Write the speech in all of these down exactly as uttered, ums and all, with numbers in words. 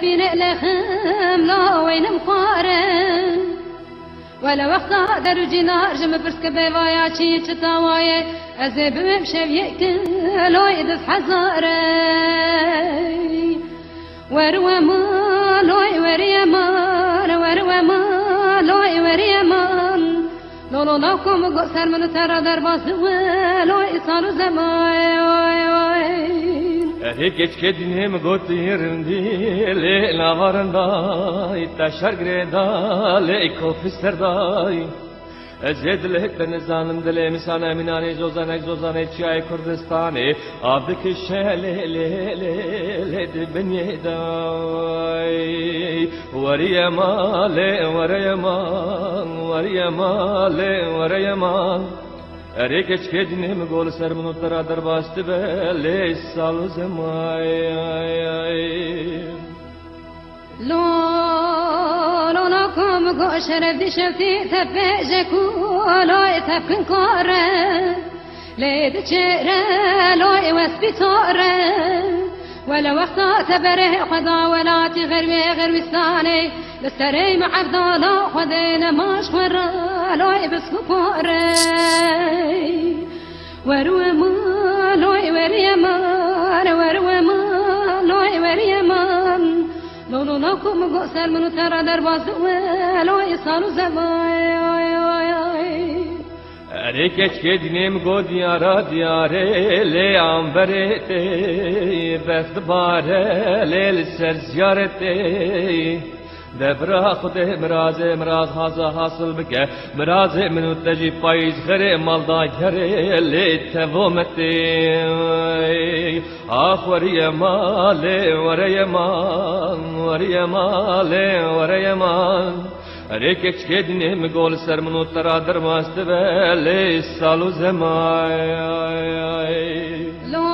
Bîne lexim la weynim xware. Wele wexta der û cînar ji min pirs ke bevaya çi çi tawaye, ez ê bibim şeviyek loy diz hezare. Wer we maloy weriye man, wer we maloy weriye man. Lolo lako min got ser min û te re derbas diwe, lo îsal û zemay. Erê keçikê dînê min got rindî, lê nava rinday, te şer girêda, lê kofî serdayî. Ez ê dilê te nizanim, dilê misan emînanê zozanek zozanê çiyayê Kurdistanê. Av dikişe lê, lê, lê, lê di binê de. Weriye malê, weriye man, weriye malê, weriye man. Erê keçikê dînê min got li ser min û te re derbas dibe, lê sal û zemay. Lo, lo, lo, kom go şeref di şevtî tepe je ku lo e tepkin kore. Lê di çêre lo e wespî tore. Wele wexta te berê xwe da welatî xerwê xerwistanê. Li serê me evdala xwedê nemaş xwe re lo e biskû pore. Wer we maloy weriye man, wer we maloy weriye man. Lo, lo, lo, kom go ser min û te re derbas diwe, lo, îsal û zemay. Erê keçikê dînê min got diyara diyarê, lê amberê tê, berf dibare, lê li ser ziyaretê. De bira Xwedê mirazê miraz haza hasil bike, mirazê min û te jî payîz xerê malda gerê, lê tevo me tê. Ax weriye malê, wereye man, weriye malê, wereye man. Erê keçikê dînê min got li ser min û te re derbas dibe, lê sal û zemay. Lo,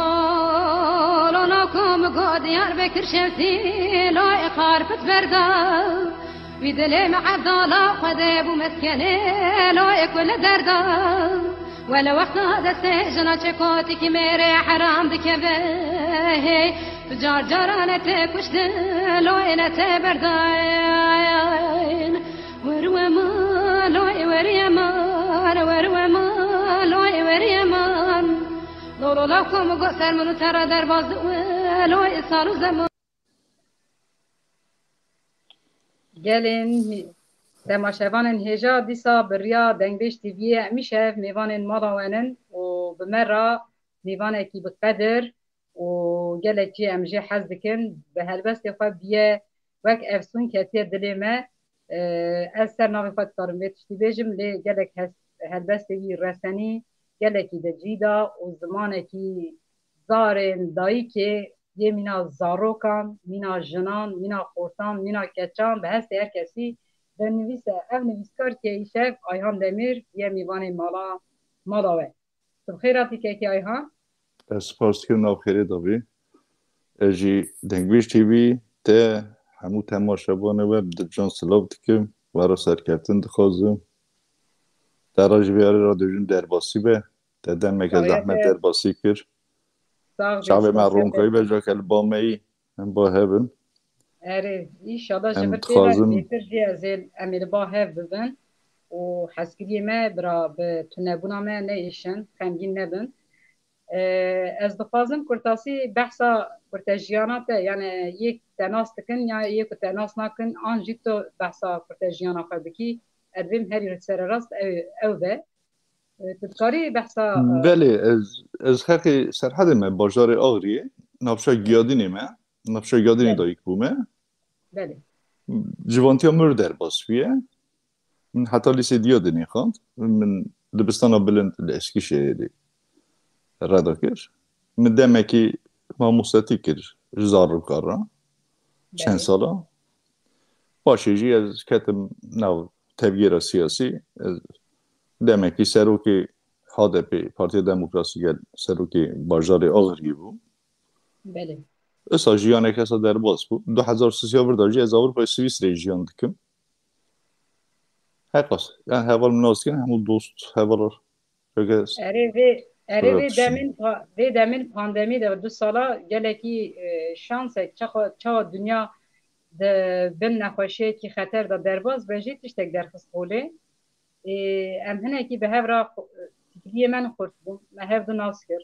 lo, lo, kom go Diyarbekir şevtî, lo, e Xarpit berda. Wî dilê me evdala xwedê bû meskenê, lo, e ku li derda. Wele wexta destê jina çekotîkî mêrê heram dikeve, hey, tu car caran e tê kuştin, lo, e ne tê berdayin. Wer we man, lo, e weriye man, wer we man, lo, e weriye man. Lo, lo, lo, kom go ser min û te re derbas diwe, lo, e sal û zeman. Gelên hê-, temaşevanên hêja dîsa bi riya Dengbêj T V'yê em îşev mêvanên mala we nin û bi me re mêvanekî bi qedir û gelek jî em jê hez dikin, bi helbestê xwe biye wek efsûn ketiye dilê me. Ee, ez ser navê xwe dikarim vê tiştî bêjim, lê gelek hes-, helbestê wî resenî gelekî di cî de û zimanekî zarên dayikê yê mîna zarokan, mîna jinan, mîna xortan, mîna keçan, bi hestê her kesî dinivîse. Ev nivîskar ke îşev Ayhan Demîr ye mîvanê mala, mala we. Tu bi xêr hatî kekê Ayhan. Ez spas dikim, nav xêrê de bî. Ez jî Dengbêj T V te hemû temaşevanê we bi dilcan silav dikim. We re serkeftin dixwazim. Te re ji vê yarê radyo jin derbasî be. Te demeke Saxiyê zehmet te. Derbasî kir. Sax bî, Çavê me saxiyê te. Ronkayî be, cake li ba me yî. Em ba hev in. Erê, înşallah ji Em vir tê ve dixwazim. Bêtir jî ez ê, em ê li ba hev bibin. Û hezkiriyê me bira bi tunebûna me neêşin, xemgîn nebin. Ee, ez dixwazim kurtasî behsa kurtejiyana te, yani yek te nas dikin ya yek te nas nakin, an jî tu behsa kurtejiyana xwe bikî, ez dibêm herî sererast ew, ew be. Ee, tu dikarî behsa, e, Belê, ez, ez xelkê Serhedê me, bajarê Axriyê, navşa Giyadînê me, navşa Giyadînê Belê. Dayik bûme. Belê. Civantiya mir derbas bûye. Min heta lîsê Diyadinê xwend. Min dibistana bilind li Eskişehirê reda kir. Min demekî mamostetî kir ji zarokan re. Çend Belê. Sala. Paşê jî ez ketim nav tevgera siyasî. Ez demekî serokê H D P, Partiya Demokrasî Gel, serokê bajarê Axiriyê bû. Belê. Esa jiyanek esa derbas bû. Du hezar sisiya vir de jî ez Avrupayê Swîsreyê jiyan dikim. Heqas. Yani heval min nas dikin, hemû dost, heval. Erê vê, erê vê demên pa-, vê demên pandemî de du sala gelekî, e, şansek, çawa, çawa dinya di bin nexweşiyekî xeter de derbas be jî tiştek derxist holê. Ê, em hinekî bi hev re xu-, fikriyê me nixurt bûn, me hev du nas kir.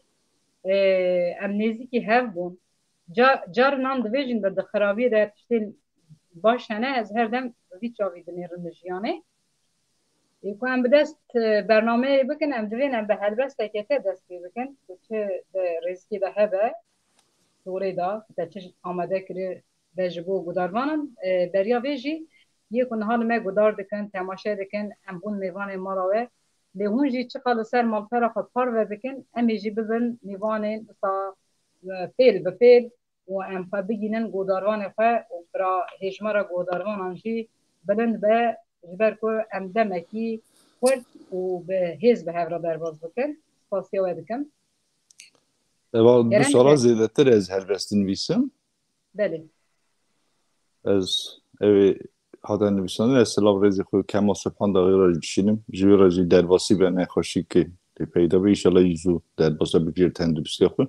Ê, em nêzîkî hev bûn. Ca-, carinan divêjin de di xirabiyê de tiştên baş hene, ez her dem bi vî çavî dinêrim li jiyanê. Ê, ku em bi dest, e, bernameyê bikin, em divên em bi helbesteke te dest pê bikin, ku çi di rêzikê de hebe, torê de, ku te çi amade kiri be ji bo gudarvanan, e, beriya vê jî yê ku niha li me gudar dikin, temaşe dikin, em bûn mêvanên mala we. Lê hûn jî çiqa li ser malpera xwe parve bikin, em ê jî bibin mêvanên wisa, e, pêl bi pêl û em xwe bigînin guhdarvanê xwe û bira hêjmara guhdarvanan jî bilind be, ji ber ku em demekî xurt û bi hêz bi hev re derbas bikin. Spasiya we dikim. Eva du Kerem sala ke. Zêdetir ez helbest dinivîsim. Belê. Ez ew ê hate nivîsandin, ez silav rêzê xwe Kemal Subhan Daxê re jî dişînim. Ji wê re jî derbasî be nexweşîkê lê peyda be. Înşallah jî zû derbas be, bigihê tenduristiya xwe.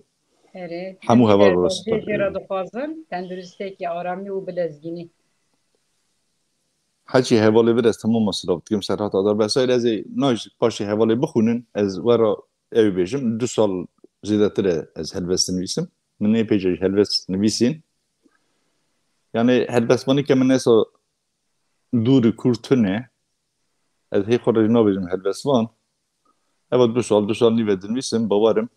Erê, Hemû em jî heval derbasî jê re dixwazin, tenduristiyekî aramî û bi lezgînî. Heçî hevalê vir ez temama silav dikim Serhat Adarbesayî. Ez ê naj paşê hevalê bixwînin, ez we re ew bêjim. Du sal zêdetir e ez helbest dinivîsim. Min nê pêca jî helbest nivîsîn. Yani helbestvanîke min nesa dûr û kûr tune. Ez hê xwe re jî nabêjim helbestvan. Eva du sal, du sal nîve dinivîsim, bawerim.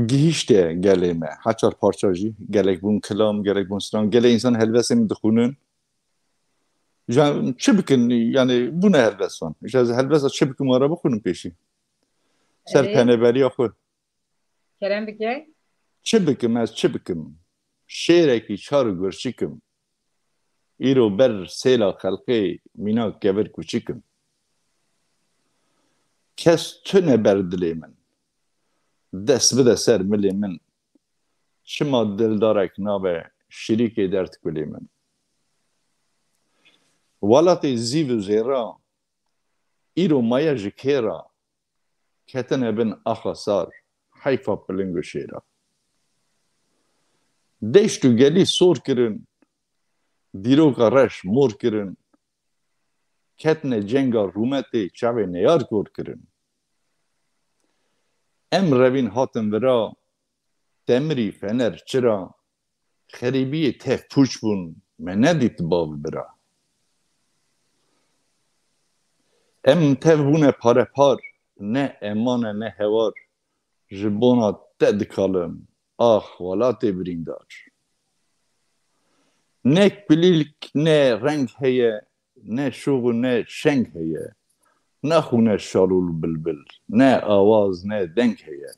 Gihîşte gelê me. Heçar parça jî. Gelek bûn kilam, gelek bûn stran. Gelê însan helbestê min dixwînin. Yani çi bikin? Yani bûne helbestvan. Ji ez helbesta çi bikim, we re bixwînim pêşî. Ser Erê. Peneberiya xwe. Kerem bike. Çi bikim ez, çi bikim? Şêrekî çar gurçik im. Îro ber sêla xelqê mînak kevir kûçik im. Kes tune ber dilê min. Dest bide ser milê min. Çima dildarek nabe şirîkê derd kulê min? Welatê zîv û zêra, îro maye ji kê re, ketine bin axa sar, heyfa piling û şêra. Deşt û gelî sor kirin, dîroka reş mor kirin, ketine cenga rûmetê, çavê neyar kor kirin. Em revîn hatin vira, temirî fener çira, xerîbiyê tev pûç bûn, me nedît bav bira. Em tev bûne parepar, ne eman e ne hewar, ji bona te dikalim, ax welatê birîndar. Ne kulîlk ne reng heye, ne şûx û ne şeng heye. Naxwîne şalûl û bilbil, ne awaz ne deng heye.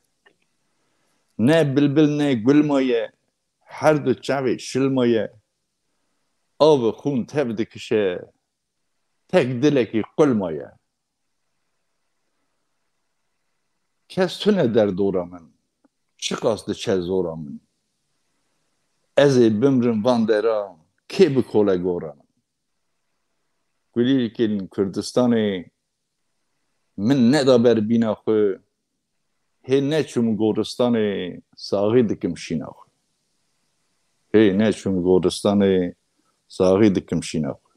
Ne bilbil ne gul maye, her du çavê şil maye. Av û xûn tev dikişe, tek dilekî qul maye. Kes tune derdora min, çiqas diçe zora min. Ez ê bimrim van dera, kê bikole gora min? Kulîlkên Kurdistanê min neda ber bîna xwe, hê neçûm goristanê, saxî dikim şîna xwe. Hê neçûm goristanê, saxî dikim şîna xwe.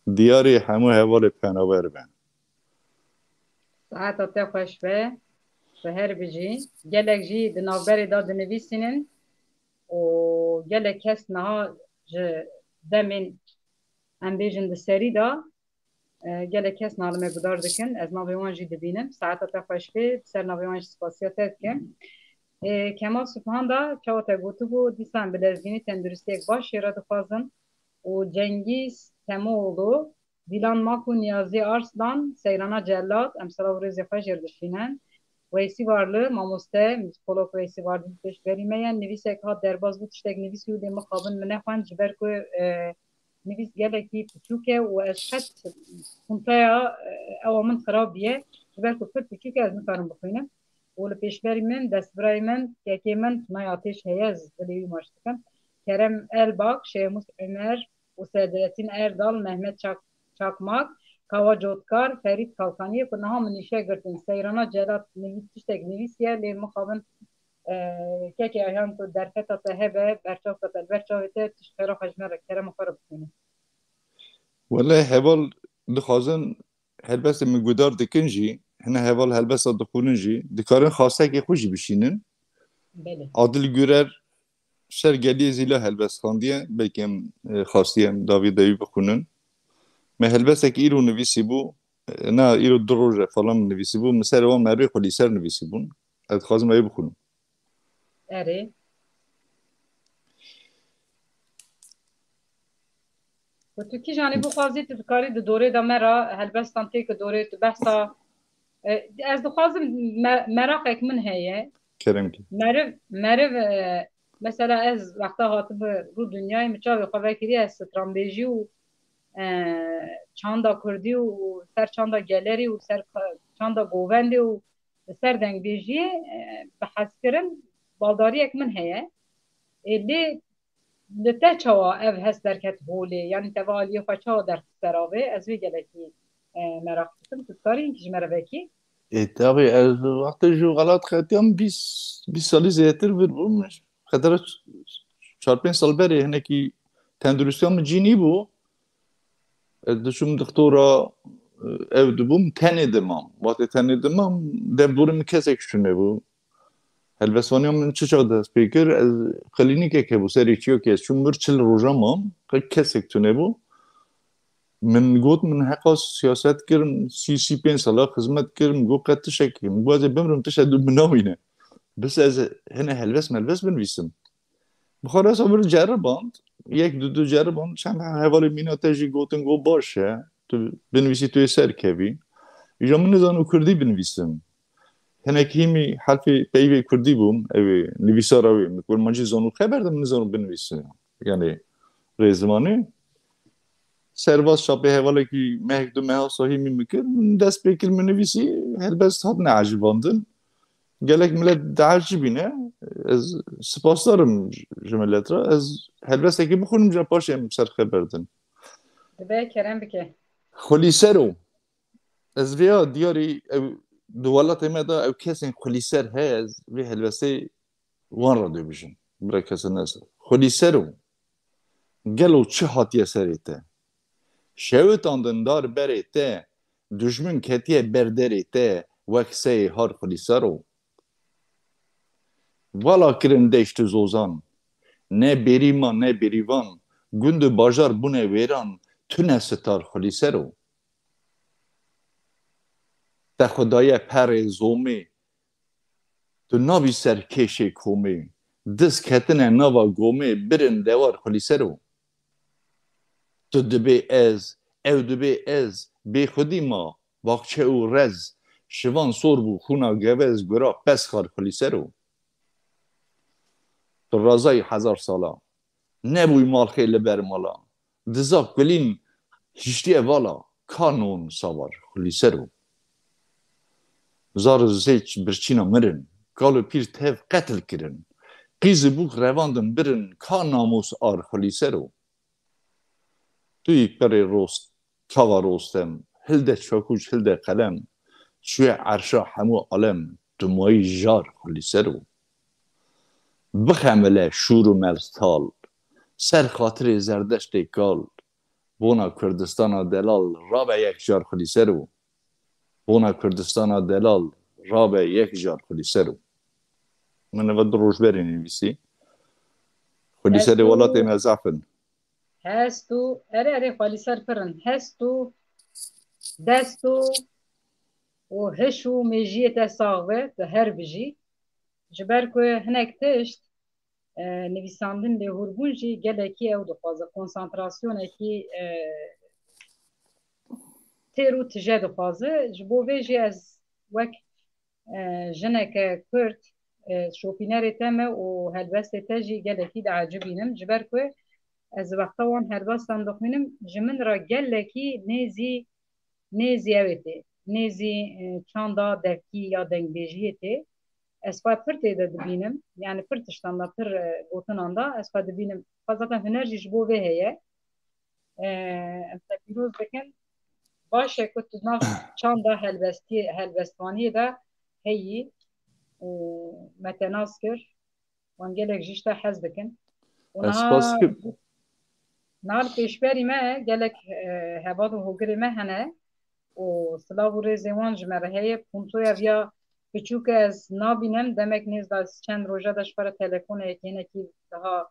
Diyarê hemû hevalê penaber be. Saeta te xweş be, tu her bijî. Gelek jî di navberê de dinivîsînin û gelek kes niha ji demên, em bêjin, di serî de, e, gelek kes niha li me guhdar dikin. Ez navê wan jî dibînim. Saeta te xweş be, bi ser navê wan jî spasiya te dikim. E, Kemal Subhan da çawa te gotibû, dîsa em bi lezgînî tenduristiyek baş jê re dixwazin û Cengîz Temoğlu, Dîlan Mak û Niyazî Arslan, Seyrana Cellat, em silav û rêzê xwe jê re dişînin. Weysî Varli, mamoste, muzîkolog Weysî Varli li pêşberî me ye. Nivîsek hat derbas bû, tiştek nivîsî û lê mixabin min nexwend, ji ber ku, e, nivîs gelekî piçûk e û ez qet xunteya, e, ewa min xirab bûye, ji ber ku pir piçûk e, ez nikarim bixwînim. Û li pêşberî min destbirayê min, kekê min, Tunay Ateş heye, ez dilê wî maç dikim. Kerem Elbak, Şêmûs Umer û Sedrettin Erdal, Mehmet Çak-, Çakmak, Kawa Cotkar, Ferît Kalkaniyê ku niha min nîşe girtin. Seyrana Celat nivîs-, tiştek nivîsiye, lê mixabin E, kekê Ayhan, tu derfeta te hebe, berçavka te li ber çavê te, tu ji xêra xwe ji me re, kerema xwe re bixwîne. Wele heval dixwazin helbestê min guhdar dikin jî, hine heval helbesta dixwînin jî, dikarin xastekê xwe jî bişînin. Belê. Adil Gürer ser geliyê Zîla helbest xandiye, belkî em, e, xastiye em davî dewî bixwînin. Me helbestekî îro nivîsî bû, e, na îro du roj e falan nivîsî bû, min ser wan merivê xwelîser nivîsî bûn. Ez dixwazim ew bixwînim. Erê. Ku tu kîjanî bixwazî, tu dikarî di dorê de me re helbestan têke dorê tu behsa. E, ez dixwazim me-, meraqek min heye. Kerem ki. Meriv, meriv, e, mesela ez wexta hatibû rû dinyayê, min çavê xwe vekiriye, ez stranbêjî û, e, çanda kurdî û ser çanda gelerî û ser ka-, çanda govendê û li ser dengbêjiyê, e, bi hezkirin baldariyek min heye. E, lê li te çawa ev hest derket holê? Yanî te va aliyê xwe çawa derxist ser avê? Ez wê gelekî, e, meraq dikim. Tu dikarî hinkî ji me re vekî? Ê, tabii, ez wextê ji welat qetiyam bîst, bîst salî zêdetir vir bûm. Qedera çar pênc sal berê hinekî tenduristiya min cînî bû. Ez diçûm dixtora, ew dibûm, tenê dimam. Wextê tenê dimam, dev dorê min kesek çûnebû. Helbestvaniya min çi çax dest pê kir, ez klînîkek hebû serê çiyokê, ez çûm vir çil roja mam, qe kesek tune bû. Min got, min heqa siyaset kir, sî, sî pênc sala xizmet kir, min got, qe tiştekî, min got, ez ê bimrim, tiştek du min namîne. Bis ez hine helbest melbest binivîsim. Bi xwe re sabir ceriband, yek du du ceriband, çend hevalê mîna te jî gotin, got, baş e, tu binivîsî, tu yê serkevî. Îja min nizano kurdî binivîsim. Hinek hîmî helfê peyvê kurdî bûm, ew ê nivîsara wê, min kurmancî zano xeber de, min nizano binivîsim. Yani rêzimanê. Serbaz çapê hevalekî mehek du meha sahî min kir, min dest pê kir, min nivîsî, helbest hatine ecibandin. Gelek millet diecibîne. Ez spasdar im ji millet re. Ez helbestekî bixwînim, ca paşê em ser xeber din. Dibe kerem bike. Xwelîsero. Ez vêya diyarî ew di welatê me de ew kesên xwelîser heye, ez vê helbestê wan re dibêjim. Bira kesên ez. Xwelîsero. Gelo çi hatiye serê te? Şewitandin dar berê te, dujmin ketiye ber derê te, wek seyê har xwelîsero. Vala kirin deşt û zozan, ne bêrî ma ne bêrîvan, gund û bajar bûne wêran, tune sitar xwelîsero. Te xwe daye perê zomê, tu nabî ser kêşê komê, diz ketine nava gomê, birin dewar xwelîsero. Tu dibê ez, ew dibê ez, bê xwedî ma, baxçe û rez, şivan sor bû, xûna gevez, gura pesxar xwelîsero. Tu razayî hezar sala, nebûy malxê li ber mala, diza kulîn hiştiye vala, ka non savar xwelîsero. Zar û zêç birçîna mirin, kal û pîr tev qetil kirin, qîz û bûk revandin birin, ka namûs ar xwelîsero. Tu yî perê rost, çava rostem, hilde çakûç, hilde qelem, çûye erşa hemû alem, tu mayî jar xwelîsero. Bixemile şûr û meltal, ser xatirê Zerdeştê kal, bona Kurdistana delal, rabe yek jar xwelîsero. Bona Kurdistana delal, rabe yek jar xwelîsero. Min eva du roj berê nivîsî. Xwelîserê welatê me zaf in. Hest û, erê, erê, xwelîser pir in. Hest û dest û, û hiş û mêjiyê te sax be, tu her bijî. Ji ber ku hinek tişt, e, nivîsandin lêhûrbûn jî gelekî ew dixwaze, konsantrasyonekî, e, têr û tije dixwaze. Ji bo vê jî ez wek, e, jineke Kurd, e, şopînerê te me û helbestê te jî gelekî diecibînim. Ji ber ku ez wexta wan helbestan dixwînim, ji min re gelekî nêzî, nêzî ew ê tê, nêzî, e, çanda devkî ya dengbêjiyê tê. Ez xwe pir tê de dibînim, yani pir tiştan de, pir, e, gotinan de ez xwe dibînim. Xwe zaten huner jî ji bo vê heye. E, em te pîroz dikin. Baş e ku tu nav çanda helbestiyê, helbestvaniyê de heyî. û me te nas kir. Wan gelek jî ji te hez dikin. Û Ez niha spas dikim. Niha li pêşberî me gelek, e, heval û hogirê me hene û silav û rêzê wan ji me re heye. Puntoya viya piçûk e ez nabînim. Demek nêz da ez çend roja de ji xwe re telefonê yekê hinekî daha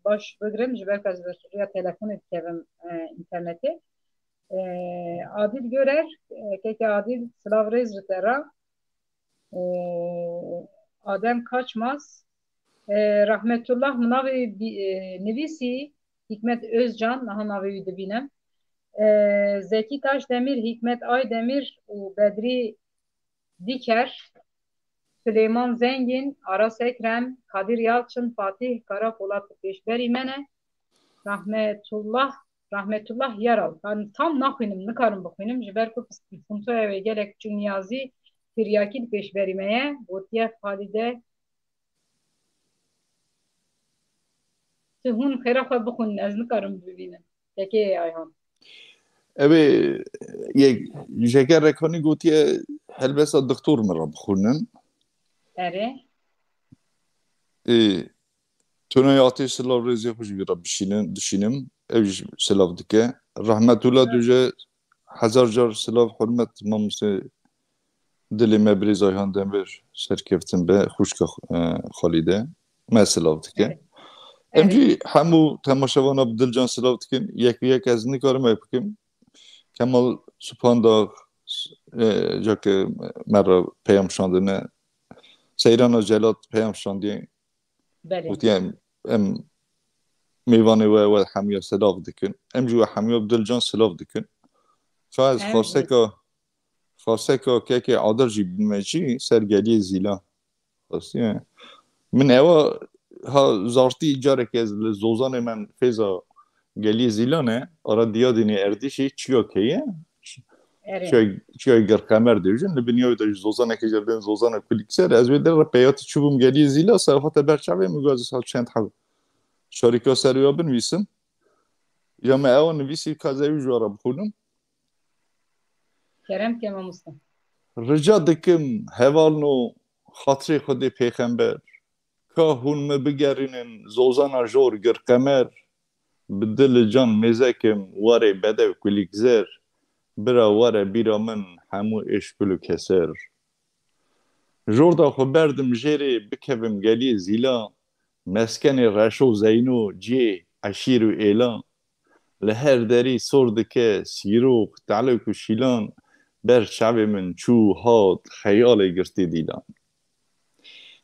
baş bigirim. Ji ber ku ez li riya telefonê dikevim, e, înternetê. E, Adil Görer, e, keke Adil, silav rêz ji te re. E, Adem Kaçmaz, e, Rahmetullah, min navê bî-, e, nivîsî Hikmet Özcan, niha navê wî dibînim. E, Zekî Taşdemir, Hikmet Aydemir û Bedrî Diker, Silêman Zengîn, Aras Ekrem, Kadir Yalçın, Fatih Karapolat pêşberî me ne. Rahmetullah, Rahmetullah Yaral. Em tam naxwînim, nikarim bixwînim. Ji ber ku puntoya wê gelek çû niyazî tiryakî li pêşberî me ye. Gotiye Xalide, tu hûn xêra xwe bixwînin, ez nikarim bibînim. Yekê Ayhan. Ew ê yek Jeker Rekanî gotiye helbesta doktor min re bixwînin. Erê. Ê, Tunayê Atê silav rêzê xwe ji vî re bişînin, dişînim. Ew jî silav dike. Rehmetullah Duje hezar car silav hurmet mamoste dilê me birêz Ayhan Demir serkeftin be xwişka, e, Xalîde me silav dike. Em jî hemû temaşevana bi dilcan silav dikin. Yek yek ez nikarim ev bikim. Kemal Supandax, e, ca ke me re peyam şandine, Seyrana Celat peyam şandiye. Belê. Gotiye em, em mêvanê we, we hemiya silav dikin. Em jî we hemiya bi dilcan silav dikin. Ka ez Em xaseka, xaseka kekê Adil jî bînme jî ser geliyê Zîlan. Xwestiye. Min ewa ha zartî carek ez li Zozanê me fêza geliyê Zîlan e, ara Diyadînê Erdîşê çiya keye. Erê. Çiya, çiya Girqemer dibêjin. Li binyawê de ji Zozanekê jê bên Zozana Kulîkser. Ez wê der re peyatî çûbûm geliyê Zîla, se hate ber çavê min, gazî sal çend heb. Şarîka ser ya binivîsim. Ya me ewa nivîsî ka ez ewî ji we re bixwînim. Kerem ke mamoste. Rica dikim hevalno xatirê Xwedê pêxember. Ka hûn min bigerînin Zozana jor Girqemer, bi dil û can mêzekim warê bedew kulîkzer, bira were bîra min hemû êşkul û keser. Jor da xwe berdim jêrê bikevim geliyê Zîla, meskenê Reşo Zeyno ciyê eşîr û êla. Li her derî sor dike sîrok, telok û şîlan, ber çavê min çû hat xeyalê girtî dîlan.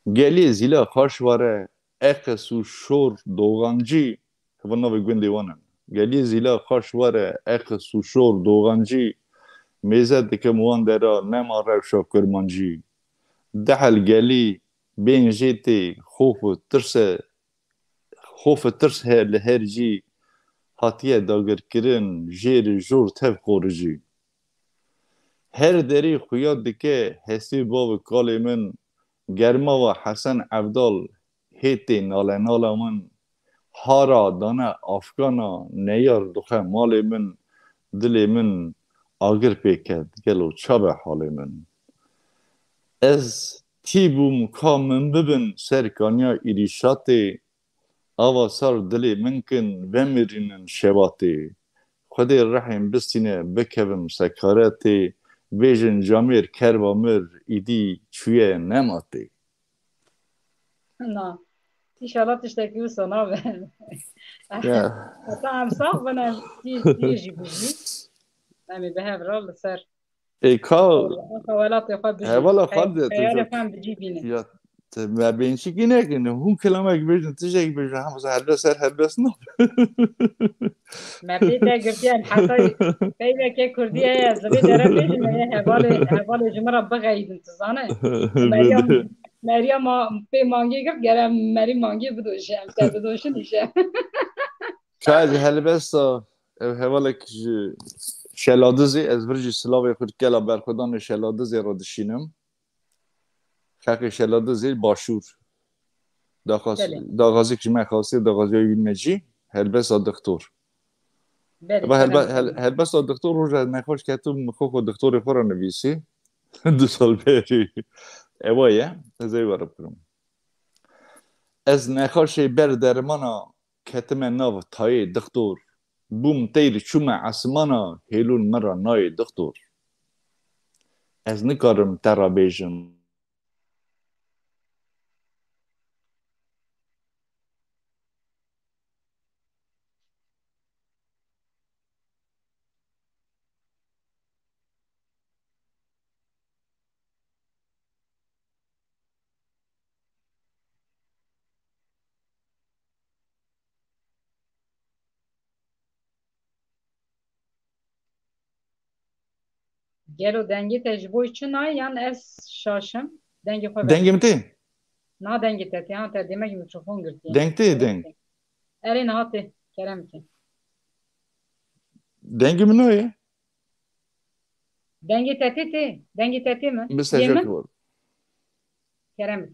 Gelê Zîla xaş were, eqis û şor doxancî, heva navê gundê wan in. Gelê Zîla xaş were, eqis û şor doxancî, mêze dikim wan dera nema rewşa kurmancî. Dehel gelî bên jê tê, xof û tirse, xof û tirs he li her cî, hatiye dagirkirin jêr û jor tev qorijî. Her derî xuya dike hestê bav û kalê min, germava Hesen Evdal hê tê nale nala min, hara dane afkana neyar duxe malê min, dilê min agir pê ket, gelo ça be halê min? Ez tî bûm ka min bibin ser kaniya îrîşatê, ava sar dilê min kin, vemirînin şebatê. Xwedê rehên bistîne, bikevim sekaretê, bêjin camêr kerba mir, îdî çûye nematê. Na. Înşallah tiştekî wisa nabe. Ya. Heta em sax bin, em tî, tî jî bijî. Em ê bi hev re li ser Ê ka Axa welatê xwe bijî. Hevala xwe Xey-, de, xeyalê te-, xwe em bi cî bînin. Ya, te me bênçikî nekin. Hûn kilamek bêjin, tiştek bêjin, hemza helbest ser helbest nabe. Me pê te girtiye, em heta peyveke kurdî heye, ez li vê dere bêjim, heye hevalê, hevalê ji min re bixeyidin, tu zane. Meryem, Meryem ma-, pê mangê girt, gere merî mangê bidoşe, em te bidoşin îşe. Ka ez helbesta, ev hevalek ji Şeladizê, ez vir jî silavê xwe gela berxwedanê Şeladizê re dişînim. Xelkê Şeladizê Başûr. Daxwaz-, Belê. Daxwazek ji me xastiye, daxwaziya wî me jî, helbesta dixtor. Belê, Eva helbe-, kerem hel-, bû. Helbesta dixtor roja nexweş ketim, xwe xwe dixtorê xwe re nivîsî. Du sal berî. Ewa ye, ez ê we re bikirim. Ez nexaşê ber dermana ketime nav tayê dixtor. Bûm teyr çûme esmana, hêlûn min re nayê dixtor. Ez nikarim te re bêjim. Gelo dengê te ji bo çi nayê yan ez şaş im? Dengê xwe verin. Dengê min tê? Na dengê te tê, ha te demek mikrofon girtiye. Deng tê, deng. Erê niha tê, kerem ke. Dengê min nayê? Dengê te tê tê, dengê te tê mi? Bi Yê min? Sejek bor. Kerem ke.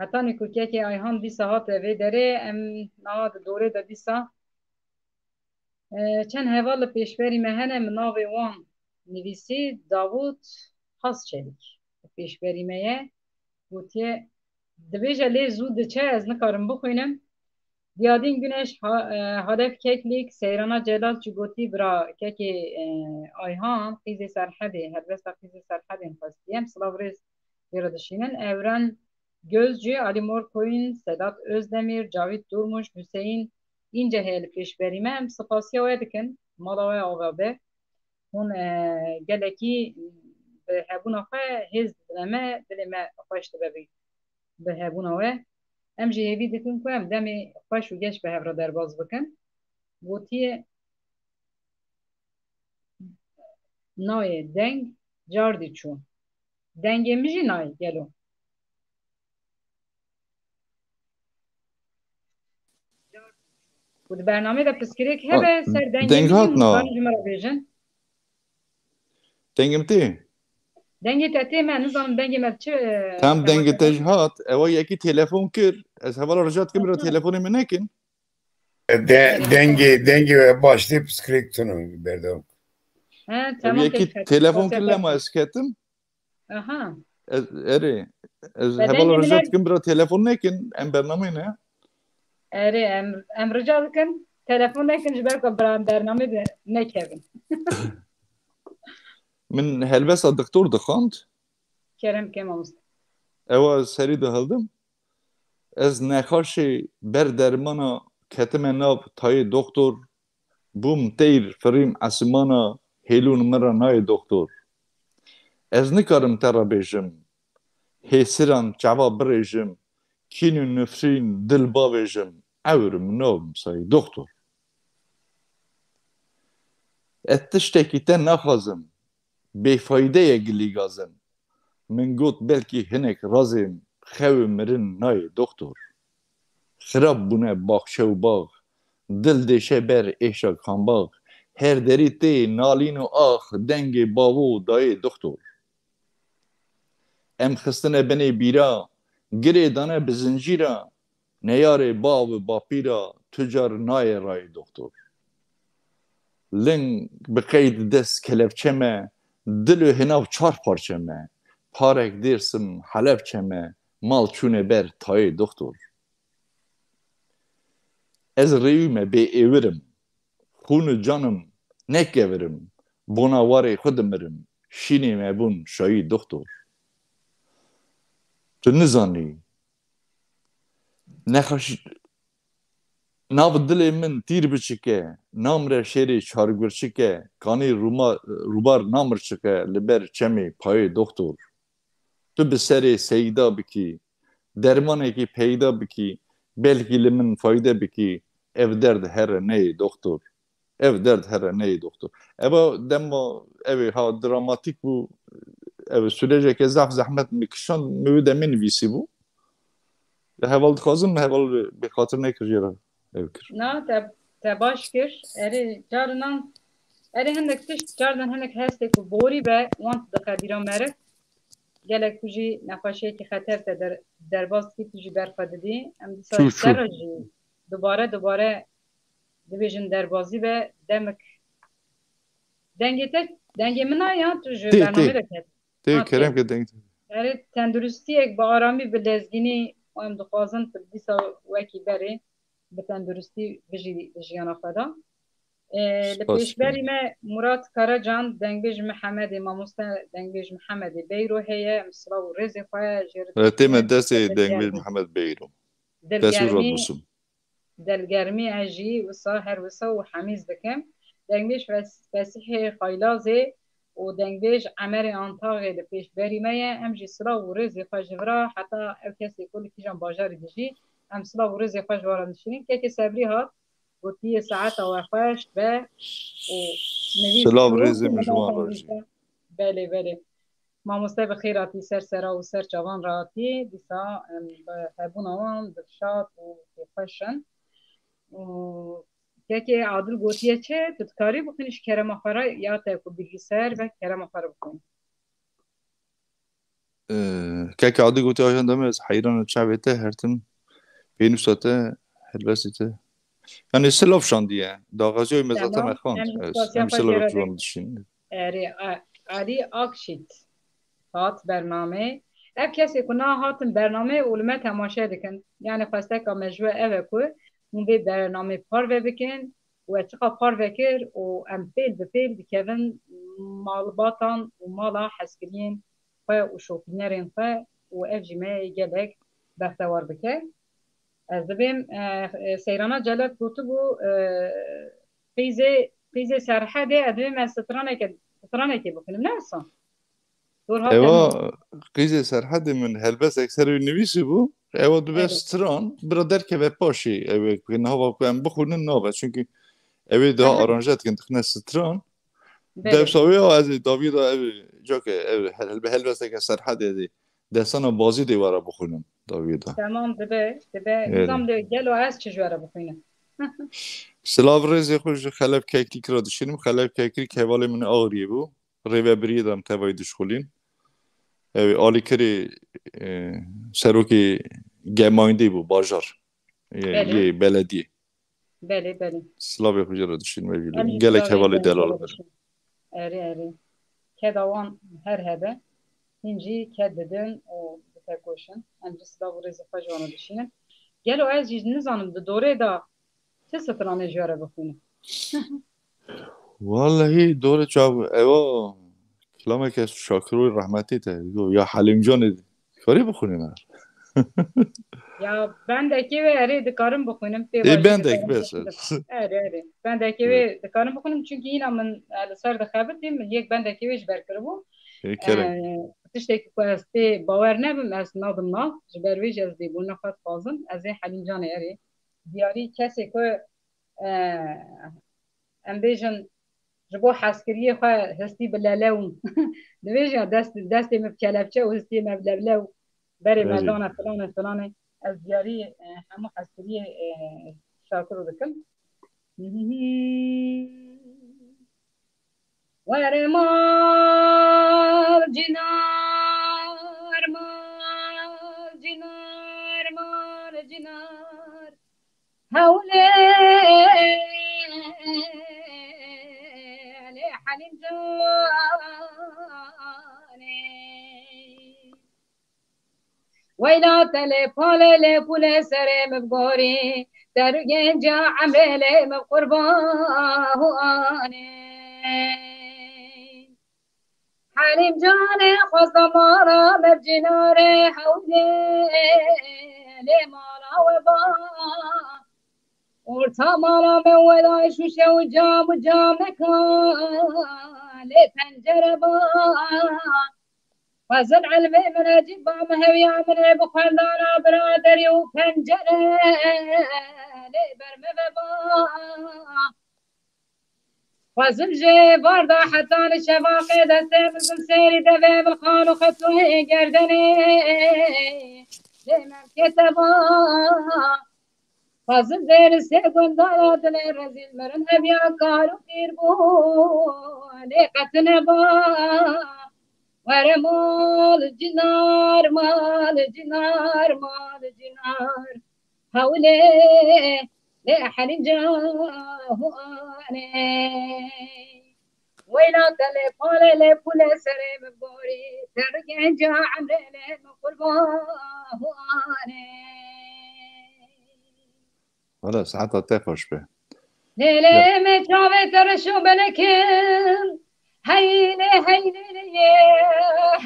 Hetanî ku kekê Ayhan dîsa hate vê derê, em niha di dorê de dîsa, e, çend heval li pêşberî me hene, min navê wan nivîsî Davût Has Çelîk. Li pêşberî me ye, gotiye, dibêje lê zû diçe, ez nikarim bixwînim. Diyadîn Güneş, Ha-, e, Halef Keklik, Seyrana Celal Çigotî, bira kekê, e, Ayhan, Qîzê Serhedê, helbesta Qîzê Serhedê xwestiye. Em silav rêz jê re dişînin. Evren Gözcü, Ali Morkoyun, Sedat Özdemir, Cavit Durmuş, Hüseyin İnce heye li pêşberî me. Em sipasiya we dikin. Mala we ava be. Hûn, e, gelekî bi hebûna xwe hêz didine me, dilê me xweş dibe bi, bi hebûna we. Em jî hêvî dikin ku em demê xweş û geş bi hev re derbas bikin. Gotiye, nayê deng, cardî çû. Dengê min jî nayê gelo. Û di bernameyê de pirsgirêk hebe ser dengê min jî, hûn dikarin ji min re bêjin. Dengê min tê? Dengê te tê me, nizanim dengê me çi, e, Tam dengê te jî hat. Ewa yekî telefon kir. Ez hevala rica dikim, bira telefonê min nekin. De-, dengê, dengê we baş tê, pirsgirêk tune berdewam. He, tamam, yekî peki, telefon kir, lema ez ketim. Aha. Ez, erê, ez hevala rica dikim, bira telefon nekin, em bernameyê ne. Erê, em, em rica dikin, telefon nekin, ji ber ku bira em bernameyê de nekevin. Min helbesta doktor dixwand. Kerem ke mamoste. Ewa serî dihildim. Ez nexaşê ber dermana ketime nav tayê doktor, bûm teyr firîm esimana, hêlûn min re nayê doktor. Ez nikarim te re bêjim, hêsiran çava birêjim, kîn û nifrîn dil bavêjim, ewrim navim sayê doktor. Ez tiştekî te naxwazim, bêfayde ye gilî gazim. Min got belkî hinek razêm, xew û mirin nayê doktor. Xirab bûne baxçe û bax, dil dêşe ber êşa kambax. Her derî tê nalîn û ax, dengê bavo dayê doktor. Em xistine binê bîra, girê dane bi zincîra, neyarê bav û bapîra, tu car nayê rayê doktor. Ling bi qeyd dest kelepçe me, dil û hinav çar parçe me, parek Dêrsim Helebçe me, mal çûne ber tayê doktor. Ez rêwî me bê êwir im, xûn û can im, ne kevir im, bona warê xwe dimirim, şînê me bûn şayî doktor. Tu nizanî, nexweş, nav dilê min tîr biçike, namre şêrê çargurçike, kanî rûma-, rûbar namirçike li ber çemê payê doktor. Tu bi serê seyda bikî, dermanekî peyda bikî, belkî li min fayde bikî, ev derd here neyê doktor. Ev derd here neyê doktor. Eva dema ev ê ha dramatîk bû, ev sûreceke zaf zehmet min kişand, min wê demê nivîsî bû. Li heval dixwazim, min heval bê xatir nekir jê re ev kir. Na, te, te baş kir. Erê, carinan, erê hindek tişt, carinan hindek hestê ku borî be, wan dixe bîra meriv. Gelek tu jî nexweşiyekî xeter te der-, derbas dikî, tu jî ber xwe didî. Em dîsa Çû, ji te çû. re jî dubare, dubare Dibêjin derbazî be, demik. Dengê te, dengê min a ya tu ji Tê, bernamê tê. de ket? Tê, Ha, tê. kerem ke deng. Erê, tenduristiyek bi aramî, bi lezgînî, û em dixwazin tu dîsa wekî berê bi tenduristî bijî di jiyana xwe de. Ee, li Spas pêşberî dikim. me Murat Karacan, dengbêj Mihemedê, mamoste dengbêj Mihemedê Beyro heye, em silav û rêzê xwe jê re Re tê me dişînin. destê dengbêj Dilgermî, Mihemed Beyro. Dest û rot dilgermî, bisim. dilgermî ez jî wisa her wisa û hemîz dikim. Dengbêj Fes-, Fesîhê Xaylazê û dengbêj Emerê Antaxê li pêşberî me ye. Em jî silav û rêzê xwe ji vira heta ev kesê ku li kîjan bajarî dijî, em silav û rêzê xwe ji wan re dişînin. Kekê Sebrî hat, gotiye saeta we xweş be û nivîs Silav çû, rêzê min ji nivîsa wan re jî. nivîsa. Belê, belê. Mamoste bi xêr hatî, ser sera û ser çavan re hatî. Dîsa em bi hebûna wan dilşad û kêfxweş in. Û kekê Adil gotiye çi? Tu dikarî bixwînî ji kerema xwe re, ya te ku bilgisayar be, kerema xwe re bixwînî. Ee, kek Adil gotiye, ajanda me, ez heyran çavê te, her tim pênûsa te, helbestê te. Yani silav şandiye. Daxwaziya me zaten me Tamam. xwend. Em jî Ez, spasiya em xwe silav jê re ji wan dikin. dişîn. Erê, A-, Alî Akşît hat bernamê. Ev kesê ku nahatin bernamê û li me temaşe dikin. Yani xwesteka me ji we ev e ku hûn vê bernamê parve bikin û ez çiqa parve kir û em pêl bi pêl dikevin malbatan û mala hezkiriyên xwe û şopînerên xwe û ev jî me gelek bextewar bike. Ez dibêm, e, e, Seyrana Celat gotibû, e, qîzê, qîzê Serhedê, ez dibêm ez straneke, stranekê bixwînim, ne wisa? Dor hat Ewa, dema. Qîzê Serhedê min helbestek ser wî nivîsî bû. Ewa dibe Evet. stran, bira derkeve paşê. Ew ê ku niha ku em bixwînin nabe. Çünkü ew ê daha Aha. aranje dikin, dixine stran. Belê. Dewsa wê ya ez ê davî da ev, cake ev hel-, helbe helbesteke Serhedê ez ê destana bazî dê wara bixwînim davî da. Tamam, dibe, dibe. Evet. Nizam de gelo ez çi ji we re bixwînim. Silav rêzê xwe ji Xelef Kekrik re dişînim. Xelef Kekrik hevalê min Ağriyê bû. Rêvebiriyê de em tevayî dişxulîn. Ew ê alîkirê, e, serokê gemayîndê bû, bajar. Yê, Belê. Yê belediyê. Belê, belê. Silavê xwe jê re dişînim, ev jî Em jî gelek silavê hevalê xwe delal jê re birin. dişînin. Erê, erê. Keda wan her hebe. Hîn jî ked didin û ditekoşin. Em jî silav û rêzê xwe ji wan re dişînin. Gelo ez jî nizanim di dorê de çi stranê ji we re bixwînim. Wallahî dore çav ewa kilameke Şakiroyê rahmetî te, yo, ya Helîmcanê karî bixwînî me. Ya bendekê wê erê dikarim bixwînim, pê Ê vajî bendek dikarim bes. Bixwînim. Erê, erê. Bendekê wê dikarim bixwînim, çünkü yîna min, e, li ser dixebitî, min yek bendekê wê ji ber kiribû. Ê kerem. E, tiştekî ku ez tê bawer nebim, ez nadim nav. Ji ber wê jî ez lêbûna xwe dixwazim. Ez ê Helîmcanê erê. Diyarî kesê ku, e, em bêjin, ji bo hezkiriyê xwe hestî bi lelew dibêje, dest, destê me bi kelepçe û hestiyê me bi lelew berê me Belê. dane, filanê, filanê. Ez diyarî, e, hemû hezkiriyê, e, Şakiro dikim. Were mal cinar, mal cinar, mal cinar. Hewlê, lê Helîm canê. Weyla te lê palê lê pûlê serê min gorî, te rû genca emrê lê min qurbanê. Helîm canê xwesta mala me bi cinarê hewlê, lê mala we ba. Orta mala me welay şûşe û cam û cameka, lê pencere ba. Xwezin ilmê min ecîb ba, min hewiya min ê bi xwendana biraderî û pencere lê ber me veba. Xwezin jê barda heta li şevaqê destê min zim sêrî devê min xan û xetûyê gerdenê lê memkete ba. Xwezin zêr sê gundala dilê rezîl mirin heviya kar û pîr bû lê qetine ba. Were mal cinar, mal cinar, mal cinar. Hewlê, lê ehelî cahuanê. Weyla te lê pale lê pule serê min borî, te rigenca emrê lê min qurbahuanê. Wala saeta te xweş be. Lê lê me çavê te reş û belekin. Heylê heylê lê ye,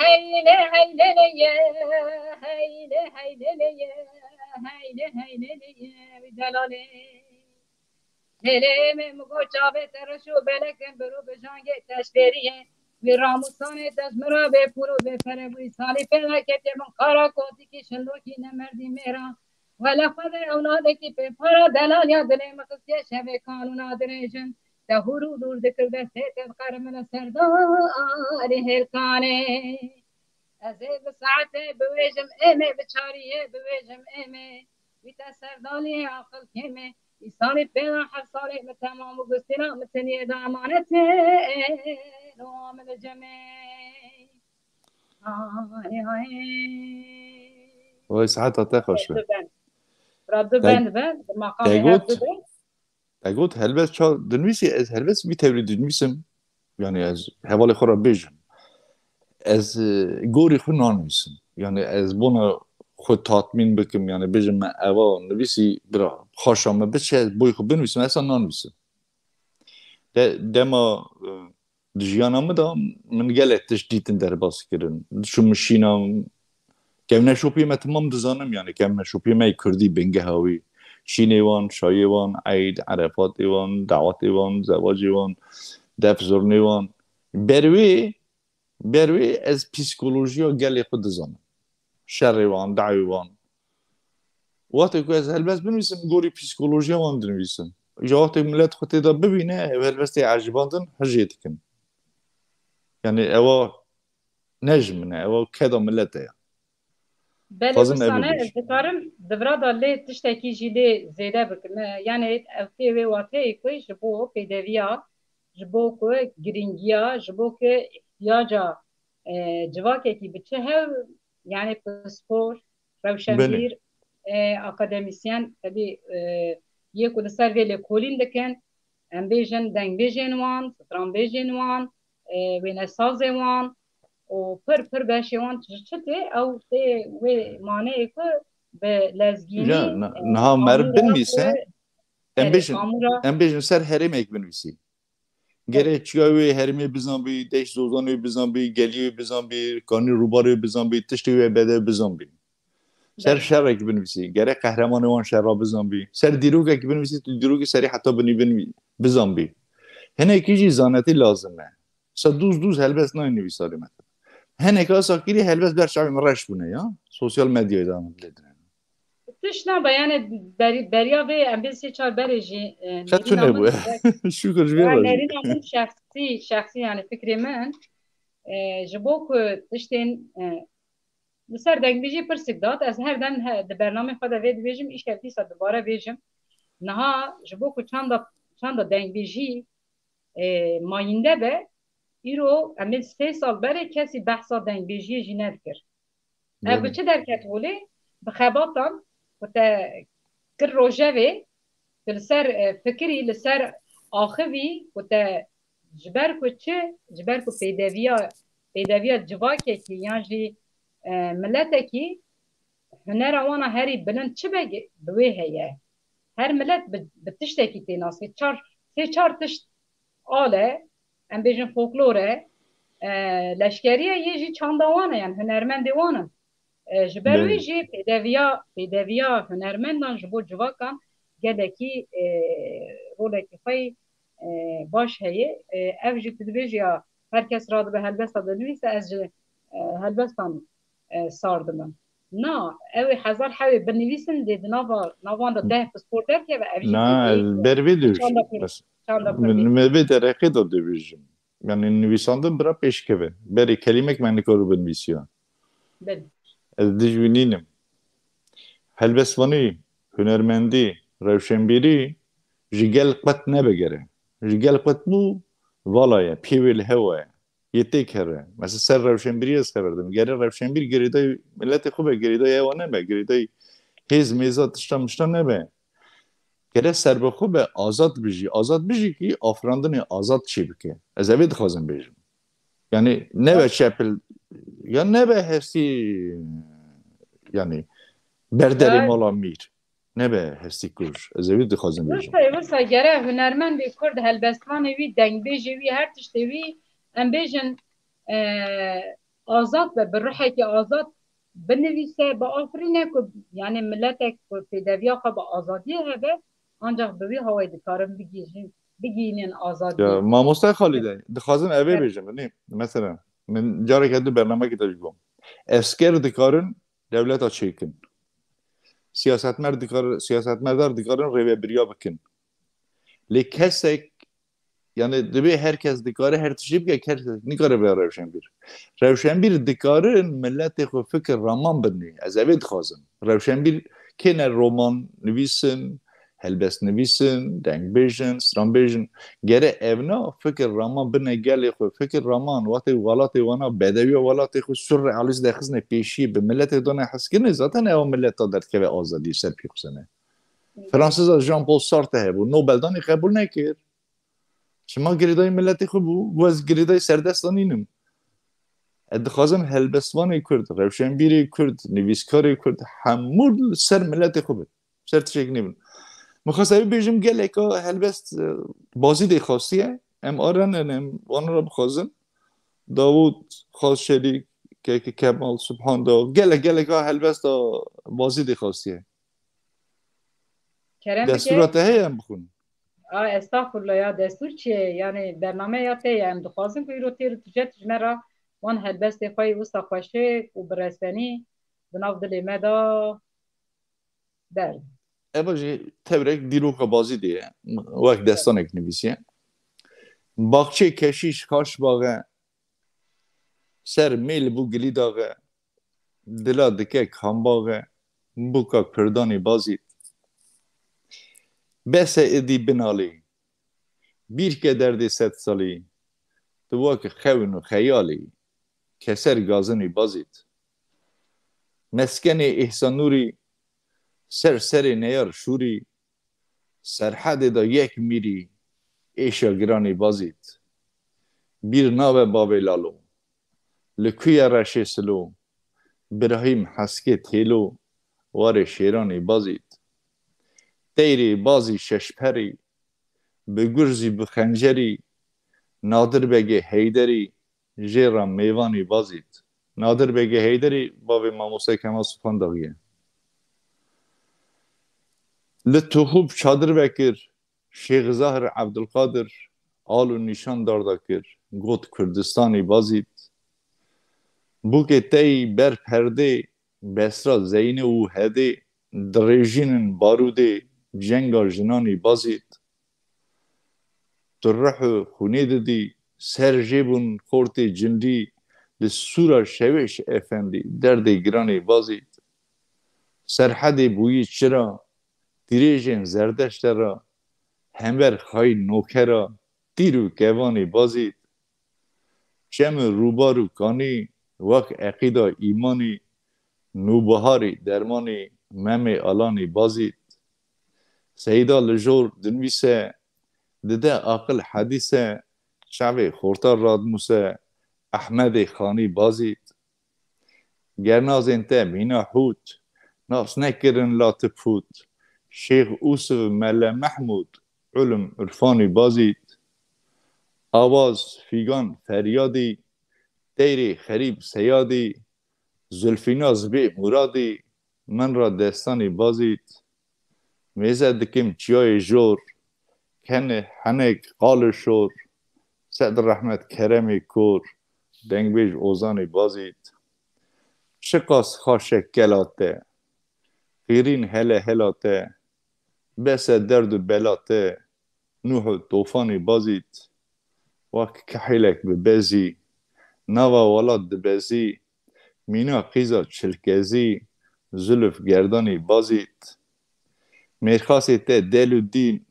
heylê heylê lê ye, heylê heylê lê ye, heylê heylê lê ye, wî delalê. Lê lê me mi got çavê te reş û belekin, biro bijangê te ji fêriyê. Wî ramûsanê te ji min re bê pûr û bê pere bûyî. Salî pê veketiye min qara kotikî şindokî nemerdî mêra. Wele xwedê ewladekî pê para delal ya dilê min xistiye şevê kanûna dirêjin. Te hûr û dûr dikir destê te diqerimine serdarî hêlkanê. Ez ê bi saetê biwêjim êmê, bi çariyê biwêjim êmê. Wî te serdaliyê aqil kêmê. Îsanî pêna heft salê min temam û gustîna min teniyê de emanetê êno min cemê. Ay, ay. Vay saeta te xweş be. Rabbi ben. Rabbi ben be. Maqamê Te got, hevdu be. Te got helbest ça dinivîsî, ez helbest vî tevlî dinivîsim. Yani ez hevalê xwe re bêjim. Ez e, gorî xwe nanivîsim. Yani ez bona xwe tatmîn bikim. Yani bêjim me eva nivîsî bira xaşa me biçe ez boy xwe binivîsim. Esa nanivîsim. De, dema e, di jiyana min de min gelek tişt dîtin derbas kirin. Çûm şîna kevneşopiyê me temam dizanim, yani kevneşopiyê me yê kurdî bingeha wî. Şînê wan, şayê wan, eyd, erefatê wan, dawetê wan, zewacê wan, def zurnê wan. Ber wê, ber wê ez psîkolojiya gelê xwe dizanim. Şerê wan, dawê wan. Wextê ku ez helbest binivîsim, gorî psîkolojiya wan dinivîsim. Îja wextê milet xwe tê de bibîne, ew helbestê ecibandin hijê dikin. Yani ewa ne ji min e, ewa keda milet e ya. Belê, Xwazim wisa ev ne, bibêjim. Dikarim di vira de lê tiştekî jî lê zêde bikim. Yani ev tê wê wateyê ku ji bo pêdeviya, ji bo ku giringiya, ji bo ku ihtiyaca e, civakekî bi çi hev, yani pispor, rewşenbîr, e, akademîsyen, tevî e, yê ku li ser vê lêkolîn dikin, em bêjin dengbêjên wan, stranbêjên wan, e, wênesazê wan û pir pir beşê wan ji çi tê, ew tê wê maneyê ku bi lezgînî, Ya, na- e, niha meriv amûra binivîse, ku em Belê, bêjin, amûra. Em bêjin ser herêmek binivîsî. Gerek çiya wê herêmê bizanbî, deşt zozanê wê bizanbî, gelî wê bizanbî, kanî rûbarê wê bizanbî, tiştê wê bedew bizanbî. Ser Belê. Şerek binivîsî. Gerek qehremanê wan şerra bizanbî. Ser dîrokek binivîsî, tu dîrokê serî heta binî binivî-, bizanbî. Hinekî jî zanetî lazim e. Sa dûz dûz helbest nayê nivîsarê me. Hinek a sakirî helbest ber çavê min reş bûne ya. Sosyal medyayê de lê dine. Tişt nabe, yani beri-, beriya vê em bê sê çar berê jî, e, Xet nerîna tune min bû. Şükür ji vê ya re jî. Nerîna min şexsî, şexsî yani fikrê min, e, ji bo ku tiştên, e, li ser dengbêjî pirsik dat, ez her dem he, di bernamê xwe de vê dibêjim, îşev dîsa dubare bêjim. Niha ji bo ku çanda, çanda dengbêjî, e, mayînde be, îro em ê sê sal berê kesî behsa dengbêjiyê jî nedikir. Ev bi Belê. Çi derket holê? Bi xebatan ku te kir rojevê, tu li ser, e, fikirî, li ser axivî ku te ji ber ku çi? Ji ber ku pêdeviya, pêdeviya civakekî yan jî, e, miletekî hunera wana herî bilind çi be, bi wê heye. Her milet bi, bi tiştekî tê nasî. Çar, sê çar tişt ale, em bêjin folklor e, e, leşkeriye yê jî çanda wan e, yani hunermendê wan in. E, ji ber wê Belê. Jî pêdeviya, pêdeviya hunermendan ji bo civakan gelekî, e, rolekî xwe, e, baş heye. E, ev jî tu dibêjî ya her kes radibe helbesta dinivîse, ez ji, e, helbestan, e, sar dibim. Na, ew ê hezar hewê binivîsin, dê di nava, navan de deh pispor derkeve, ev jî Na, pêk ez ber vê çanda dibêjim. Kur-, Bes çanda min, kurdî. Me vê dereqê de dibêjim. Yani nivîsandin bira pêşkeve. Berê kelîmek me nikaru binivîsiya. Belê. Ez dijwînînim. Helbestvanî, hunermendî, rewşenbîrî ji gel qet nebe gere. Ji gel qet bû, vala ye, pê wê li hewa ye. Yê têk here. Mesela ser rewşenbîrî ez xeber dim. Gere rewşenbîr girêdayî miletê xwe be, girêdayî ewa nebe, girêdayî hêz mêza tişta mişta nebe. Gere serbixwe be, azad bijî. Azad bijî ki afirandinê azad çê bike. Ez evê dixwazim bêjim. Yani nebe çepil, ya nebe hestî, yani berderê Ya- mala mîr. Nebe hestî kuj. Ez evê dixwazim bêjim. Wisa, wisa gere hunermendê Kurd, helbestvanê wî, dengbêjê wî, her tiştê wî, em bêjin, e, azad be, bi ruhekî azad binivîse, biafirîne ku, yani miletek ku pêdeviya xwe bi azadiyê hebe, ancak bi wî hawayê dikarin bigihîjin, bigihînin azadiyê. Ya, mamoste Xalîde, dixwazim evê Evet. bêjim, nê? Mesela, min careke di bernamekê de jî got. Esker dikarin dewleta çêkin. Siyasetmer dikar-, siyasetmedar dikarin rêvebiriya bikin. Lê kesek, yani divê her kes dikare her tiştê bike, her kes nikare be rewşenbîr. Rewşenbîr dikarin miletê xwe fikir raman binê. Ez evê dixwazim. Rewşenbîr kêne roman nivîsin, helbest nivîsin, dengbêjin, stranbêjin. Gere evna fikir raman bine gelê xwe. Fikir raman, wextê welatê wana bedewiya welatê xwe surrealîst dexizne pêşiyê, bi miletê dane hezkirinê, zaten ewa mileta derdikeve azadiyê ser pê xwe sene. Fransiza Jean Paul Sartre hebû, Nobel danî qebûl nekir. Çima girêdayî miletê xwe bû, got ez girêdayî serdesta nînim. Ez dixwazim helbestvanê Kurd, rewşenbîrê Kurd, nivîskarê Kurd, hemû li ser miletê xwe bin. Ser tiştek nêbin. Min xwest ew bêjim, geleka helbest, e, Bazîdê xastiye. Em arenin, em wan re bixwazin. Davûd, Xas Şerîk, Keke Kemal, Subhan Davûd. Gelek, geleka helbesta Bazîdê xastiye. Kerem bike. Destûra te heye em bixwin? A, estexfurullah ya, destûr çi ye? Yani bernameya te ye, em dixwazin ku îro têr û tije tu ji me re wan helbestê xwe yê wisa xweşik û bi resenî di nav dilê me de berdin. Eva jî tevrek dîroka Bazîdê ye. Wek destanek nivîsiye. Baxçê keşîş xaş bax e, ser mêl bû gilî dax e, dila dike kambax e, bûka kurdanî Bazîd. Bes e êdî binalî, bîr ke derdê sed salî, tu wek xewn û xeyalî, keser gazinî Bazîd. Meskenê Îhsan Nûrî, ser serê neyar şûrî, Serhedê de yek mîrî, êşa giranî Bazîd. Bîr nabe bavê Lalo, li ku ye reşê Silo, Birahîm Heskê Têlo, warê şêranî Bazîd. Teyrê Bazî şeşperî, bi gurzî bi xencerî, Nadir Begê Heyderî, jê re mêvanî Bazîd. Nadir Begê Heyderî bavê Mamoste Kemal Subhan Daxî ye. Li Tûxûb çadir vekir, Şêx Zahir Evdilqadir al û nîşan darda kir, got Kurdistanî Bazîd. Bûkê tey ber perdê, Besra Zeynê û Hedê, dirêjînin barûdê, cenga jinanî Bazîd. Tu rih û xûnê didî, ser jê bûn xortê cindî, li sûra Şewêş Efendî, derdê giranî Bazîd. Serhedê bûyî çira, dirêjên Zerdeşte ra, hember xayîn nokera, tîr û kevanî Bazîd. Çem û rûbar û kanî, wek eqîda îmanî, nûbiharî dermanî, Memê Alanî Bazîd. Seyda li jor dinivîse, dide aqil hedîse, çavê xorta radmûse, Ehmedê Xanî Bazîd. Gernazên te mîna hût, nas nekirin la tu pût. Şêx Ûsiv Mele Mehmûd, ulum urfanî Bazîd. Awaz, fîgan, feryadî, teyrê xerîb seyadî, Zulfînaz bê muradî, min ra destanî Bazîd. Mêze dikim çiyayê jor, kenê henek qal û şor, sed rehmet keremê kor, dengbêj ozanê Bazîd. Çiqas xaşe kela te, qîrîn hele hela te, bes e derd û bela te, Nûh û Tofanî Bazîd. Wek kehêlek bi bezî, nava welat dibezî, mîna qîza çilkezî, zuluf gerdanî Bazîd. Mêrxasê te del û dîn,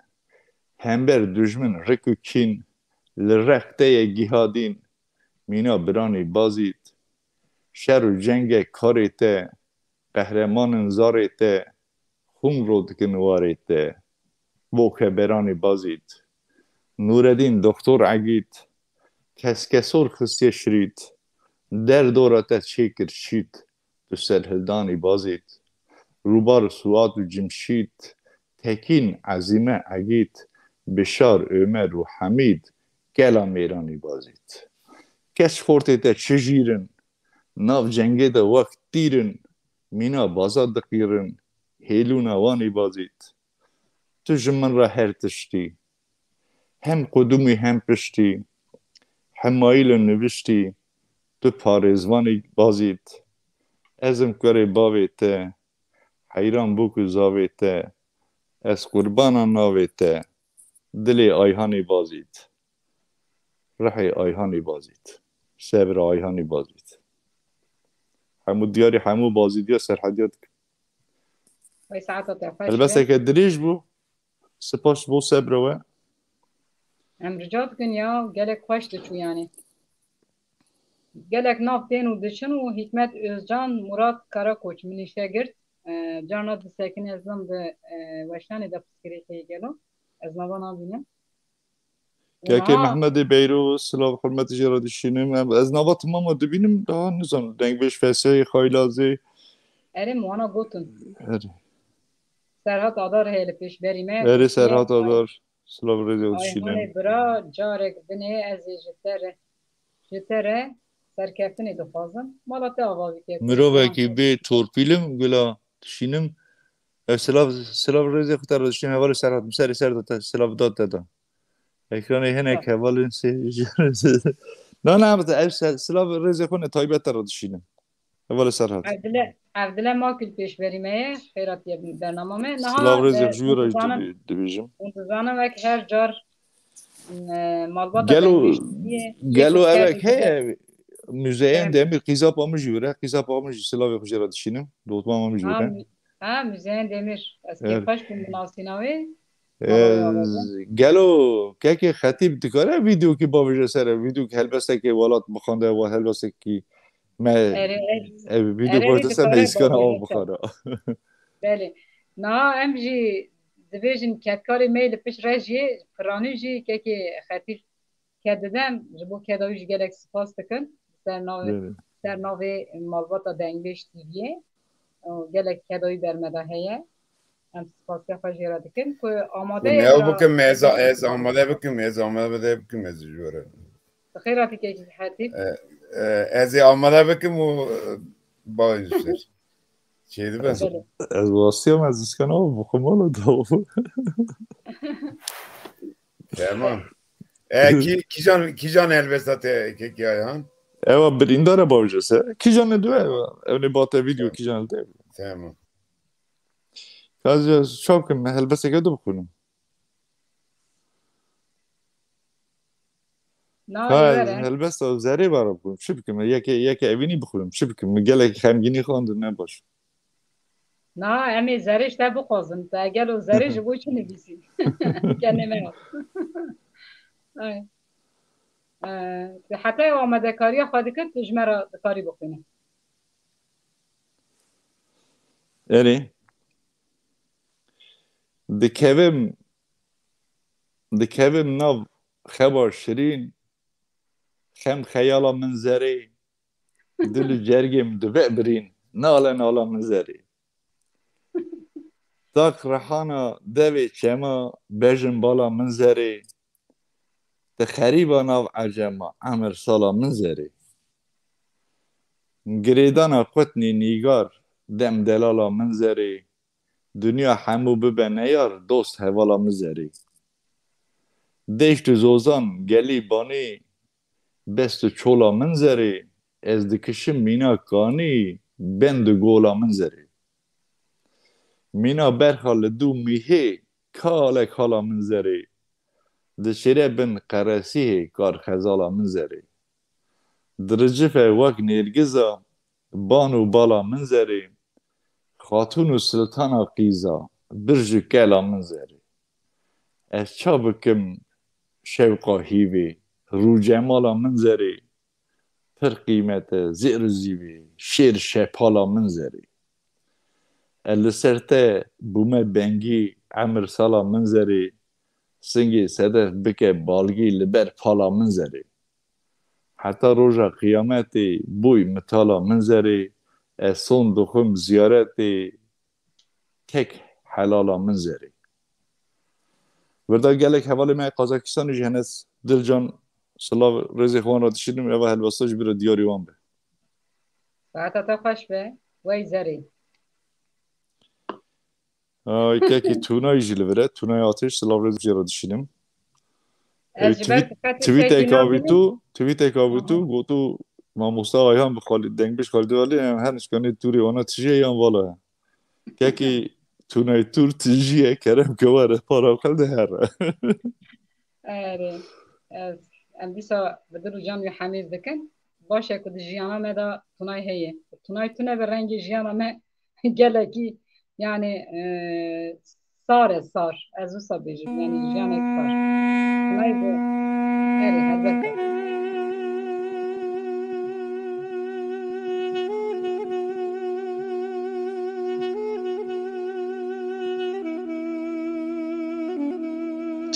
hember dujmin rik û kîn, li rex te ye gîhadîn, mîna biranî Bazîd. Şer û ceng e karê te, qehremanin zarê te, xûn rodikin warê te. Bo keberanî bazît. Nûredîn doktor egît. Keskesor xistiye şirît. Derdora te çêkir şît. Tu serhildanî bazît. Rûbar Suat û Cimşît. Tekîn Ezîme Egît. Bişar Ömer û Hemîd. Gela mêranî bazît. Kes xortê te çi jîr in. Nav cengê de wek tîr in. Mîna baza diqîrin. Hêlûna wanî bazît. Tu ji min re her tiştî. Hem qudumî hem piştî. Hemayîl û niviştî. Tu parêzvanî bazît. Ez im kurê bavê te. Heyran bûk û zavê te. Ez qurbana navê te. Dilê Ayhanî bazît. Rihê Ayhanî bazît. Sebra Ayhanî bazît. Hemû diyarî hemû bazîdiya Serhediya dikim. Vay saeta te xweş be. Helbesteke dirêj bû. Spas bo sebra we. Em rica dikin ya, gelek xweş diçû yani. Gelek nav tên û diçin û Hikmet Özcan, Murat Karakoç min îşe girt. E, carna disekin ez dim di, e, weşanê de piskirê xê gelo. Ez nava nabînim. Kekê Niha Mehmedê Beyro, silav hurmetê jê re dişînim. Em, ez nava timama dibînim, daha nizanim. Dengbêj Fesehê, Xaylazê. Erê, mi wana gotin. Erê. Serhat Adar heye li pêşberî me. Erê, Serhat Adar, silav rêzê dişînim. Ayhanê bira, carek binê ez ê ji te re, ji te re serkeftinê dixwazim. Mala te ava bike. Mirovekî bê torpîlim, gula dişînim. Ev silav, silav rêzê xwe te re dişînim. Hevalê Serhat, min serê ser de te, silav da te da. Ekranê hinek hevalên sê-, na, na, ev se-, silav rêzê xwe ne taybet te re dişînim. Hevalê Serhat. Evdile, Evdile Makil pêşberî me ye. Xêr hatiye bernama me. Niha Silav rêzê ji wî re jî dibi-, dibêjim. Hûn dizanin wek her car, e, malbata Gelo, dengê jî ye. Gelo Yekî evek heye, müzeyên demî qîzapa min jî were. Qîzapa min jî silavê xwe jê re dişînim. Dotmama min jî were. Ha, müzeyên demir. Ez kêfxweş bûm bi nasîna wê. Gelo kekê Xetîb dikare vîdeokî bavêje ser e, vîdeokî helbestekê welat bixwende, we helbestekî me ev vîdeo bavêje ser me îskana av bixwara. Belê. Niha em jî dibêjin kedkarê me li pişt re jî piranî jî kekê Xetîb ked didem, ji bo keda wî jî gelek spas dikin. Ser navê, ser navê malbata Dengbêj T V'yê. Gelek keda wî ber me de heye. Em spasiya xwe jê re dikin ku amade ye. Ew bikim, ez, ez amade bikim, ez amade bikim, ez ji we re. Bi xêr hatî kekî Hetîb. E, e, ez ê amade bikim û, e, bayê ji ser. Çêdibe. Ez, ez wastiyam, ez diskana bi xwe mala da. Tamam. E, kî, kîjan, kîjan helbesta te, kekî Ayhan? Ewa birîndar e bavêje se. Kîjan e due ewa. Ew ne bate vîdeo kîjan e de. Tamam. Ez ya çav kim, helbesteke du bixwînim. Na, Ha, êver e. Helbesta zerê var bixwînim. Çi bikim? Yeke, yeke evînî bixwînim. Çi bikim? Min gelek xemgînî xwend, ne baş. Na, em ê zerê ji te bixwazin. Te gelo zerê ji bo çi nivîsî? Kenê me. Ay. Ee, heta ew amadekariya xwe dikir, tu ji me re dikarî bixwînî. Erê. Dikevim, dikevim nav xeba şirîn, xem xeyala min zerê, dil û cergê min dibe birîn, nale nala min zerê. Tak rihana devê çema, bejin bala min zerê, Ti xerîba nav ecema, emir sala min zerê. Girêdana qutnî nîgar, dem delala min zerê. Dinya hemû bibe neyar, dost hevala min zerê. Deşt û zozan, gelî banî, best û çola min zerê. Ez dikişim mîna kanî, bend û gola min zerê. Mîna berxa li dû mîhê, kalek hala min zerê. Diçêre bin qeresîhê kar xezala min zerê. Diricife wek nêrgiza, ban û bala min zerê. Xatûn û siltana qîza, birj û kela min zerê. Ez ça bikim şewqa hîvê, rûcemala min zerê. Pir qîmet e, zêr û zîvê, şêr şepala min zerê. Ez li ser te bûme bengî, emir sala min zerê, singê sedef bike balgî li ber pala min zerê. Heta roja qiyametê boy mitala min zerê, ez son dixwim ziyaretê kek helala min zerê. Virda gelek hevalê me Qazakistanê jî hene. Dilcan, silav rêzê xwe wan re dişînim, eva helbesta ji bira diyarî wan be. Saeta te xweş be, wey zerê. Ay, kekî Tunay jî li vir e. Tunay Ateş, silav rêz jê re dişînim. Ez Ey, ji ber tweet-, ku qetê tweetek kekî avî nabînim. Tu, tweetek avî tu, Aha. Gotu mamosta Ayhan bi Xalid, dengbêj Xalid Ali, em her nişkanê tûrê wana tijî ye yan vala ye. Kekî Tunay Tur tijî ye, kerem ke were, para xwe de here. Erê, ez, em dîsa bi dil û can wî hemêz dikin. Baş e ku di jiyana me de Tunay heye. Tunay tune bi rengê jiyana me gelekî, yani, e, sar e, sar. Ez wisa bêjim, yani jiyanek sar. Tunay bi, erê, helbet e.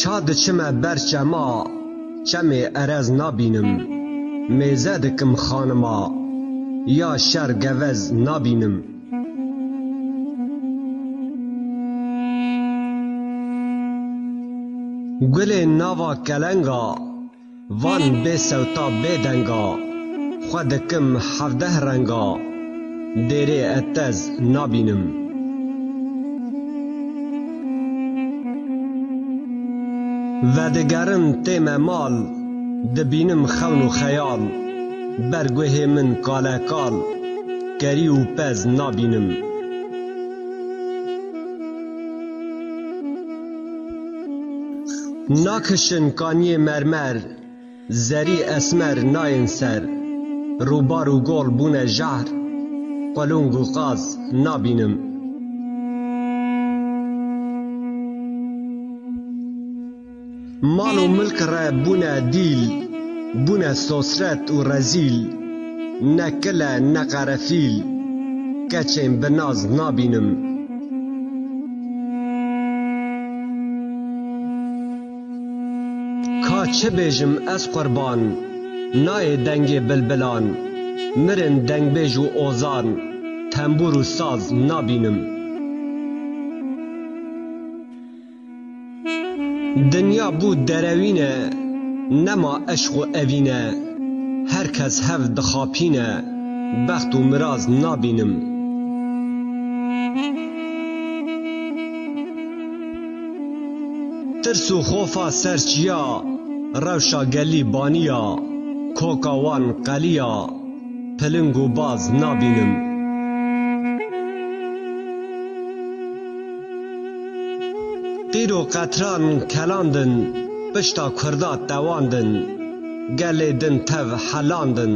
Ça diçime ber çema, çemê erez nabînim. Mêze dikim xanima, ya şer gevez nabînim. Gulê nava kelenga, van bê sewta bê denga, xwe dikim hevdeh renga, dêrê etez nabînim. Vedigerim tême mal, dibînim xewn û xeyal, ber guhê min kalekal, kerî û pez nabînim. Nakişin kaniyê mermer, zerî esmer nayên ser. Rûbar û gol bûne jehr, qulung û qaz nabînim. Mal û milk re bûne dîl, bûne sosret û rezîl. Ne kile ne qerefîl, keçên bi naz nabînim. Ka çi bêjim ez qurban, nayê dengê bilbilan, mirin dengbêj û ozan, tembûr û saz nabînim. Dinya bû derewîne, nema eşq û evîne. Her kes hev dixapîne, bext û miraz nabînim. Tirs û xofa ser çiya, rewşa gelî baniya, koka wan qeliya, piling û baz nabînim. Qîr û qetran kelandin, pişta kurda tewandin, gelê din tev helandin,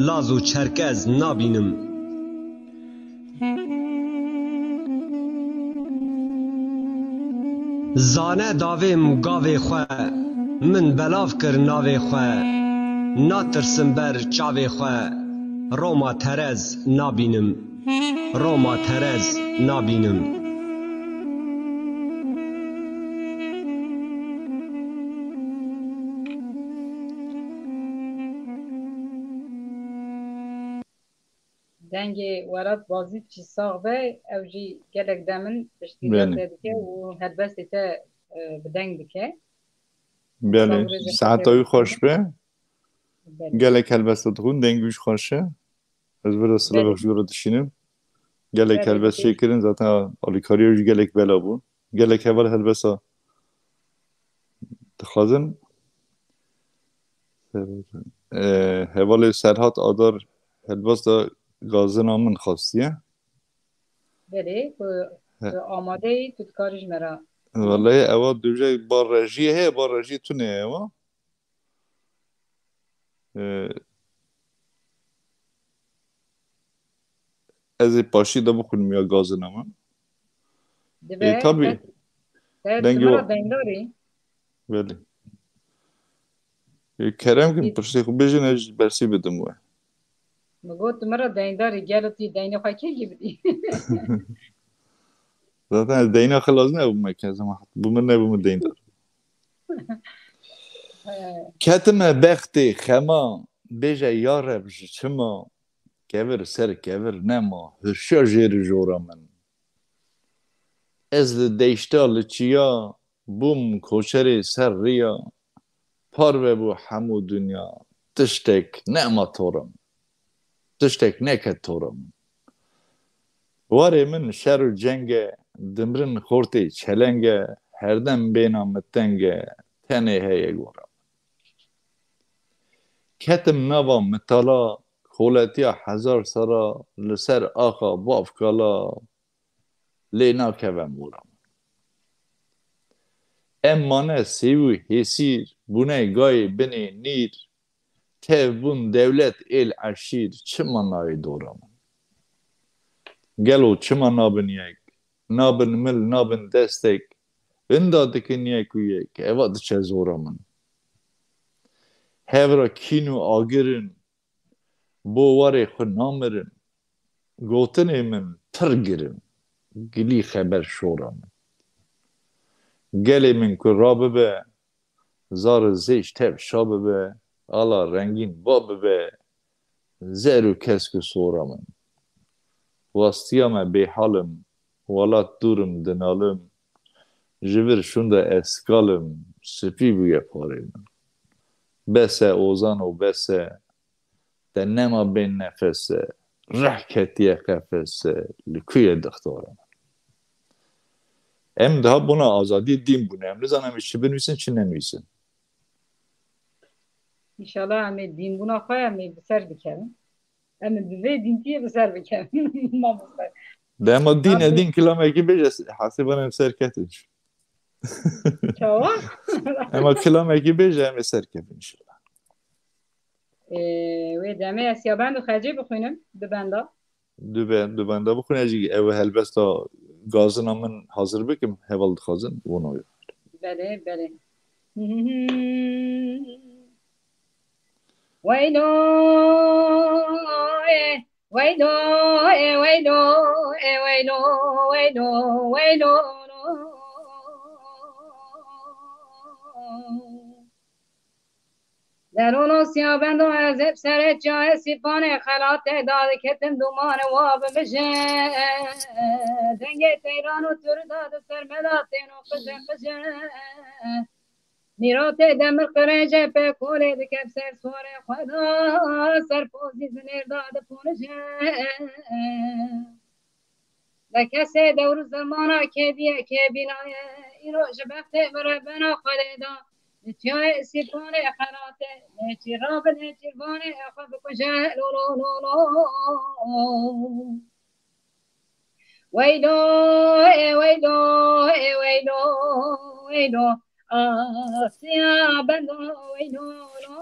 laz û çerkez nabînim. Zane davêm gavê xwe, min belav kir navê xwe, natirsim ber çavê xwe, Roma terez nabînim, Roma terez nabînim. Dengê Welat Bazîd jî sax be, ew jî gelek dem in piştgiriya Belê. te dike û helbestê te, e, bi deng dike. Belê. Sax rêzê Saeta xwe wî xweş be. Belê. Gelek helbesta dixwin, deng wî jî xweş e. Ez vira silavek Belê. ji we re dişînim. Gelek Belê, helbest belê. çêkirin, zaten alîkariya wî jî gelek bela bû. Gelek heval helbesta dixwazin. Ee, hevalê Serhat Adar helbesta gazina min xastiye. Belê, ku He. tu amade yî, tu dikarî ji me re. Vallahi ewa dûje ba rejiyê heye, ba rejiyê tune ye ewa. Ee, ez ê paşî de bixwînim ya gazina min. Dibe, Ê, tabii. te, te Dengê tu me wa- re deyndar î. Belê. Ê, kerem kin, Ê- pirsê xwe bêjin, ez jî bersî bidim we. Min got, tu me re deyndar î, gelo tu yê deynê xwe kê jî bidî? Zaten ez deyna xilas nebûme, kezim hat. Bû min nebûme deyndar. Ketime bextê xema, bêje ya Reb ji çima, kevir ser kevir nema, hirşa jêr jora min. Ez li deyşta li çiya, bûm koçerê ser riya, parve bû hemû dinya, tiştek nema tora min. Tiştek neket tora min. Warê min şer û ceng e, dimrin xortê çeleng e, herdem bêna min teng e, tenê heye gora min. Ketim nava mitala, koletiya hezar sera, li ser axa bavkala, lê nakeve mora min. Em mane sêw û hêsîr, bûne gayê binê nîr, tev bûn dewlet êl eşîr, çima nayê dora min? Gelo çima nabin yek, nabin mil, nabin destek, winda dikin yek û yek, eva diçe zora min. Hevra kîn û agir in, bo warê xwe namirin, gotinê min pir girin, gilî xeber şora min. Gelê min ku rabibe, zar û zêj tev şa bibe, ala rengîn ba bibe, zer û kesk û sora min. Wastiya me bêhal im, welat dûr im, dinalim, ji vir şûnde ez kal im, spî bûye parê min. Bes e ozan û bes e, te nema bên nefes e, rih ketiye qefes e, li ku ye dixtora min? Em daha bona azadiyê dîn bûne, em nizanin em ê çi binivîsin, çi nenivîsin. Înşallah em ê dînbûna xwe em ê bi ser bikevin. Em ê bi vê dîntiyê bi ser bikevin. Mamoste. Dema dîn e, dîn kilamekî bêje, hesêban em ser ketin. Çawa? Ema kilamekî bêje, em ê ser kevin înşallah. Ee, wê demê ez ya bend û xecê bixwînim, di benda. Du be-, du benda bixwîne jî, ew helbesta gazina min hazir bikim, heval dixwazin, wano yo. Belê, belê. Weylo, e, weylo, e, weylo, e, weylo, weylo, weylo. Derolo siya bendo ez hep serê çiyayê Sîpanê xelatê da diketim dûmanê wa bimije. Dengê teyran û tûrî da di ser me da têno qije qije. Mîratê demir qirêje pê kolê dike bi ser swarê xwe da, ser pozî zinêr da diponije. De kesê dewr û zemana kêbiye kêbînaye, îro ji bextê min re bena xwedê da. Li çiyayê Sîpanê xelatê, nêçîr rabe nêçîrvanê xwe bikuje, lo lo lo lo. Weylo, ê weylo, ê weylo, weylo, ah siya bendo, weylo lo.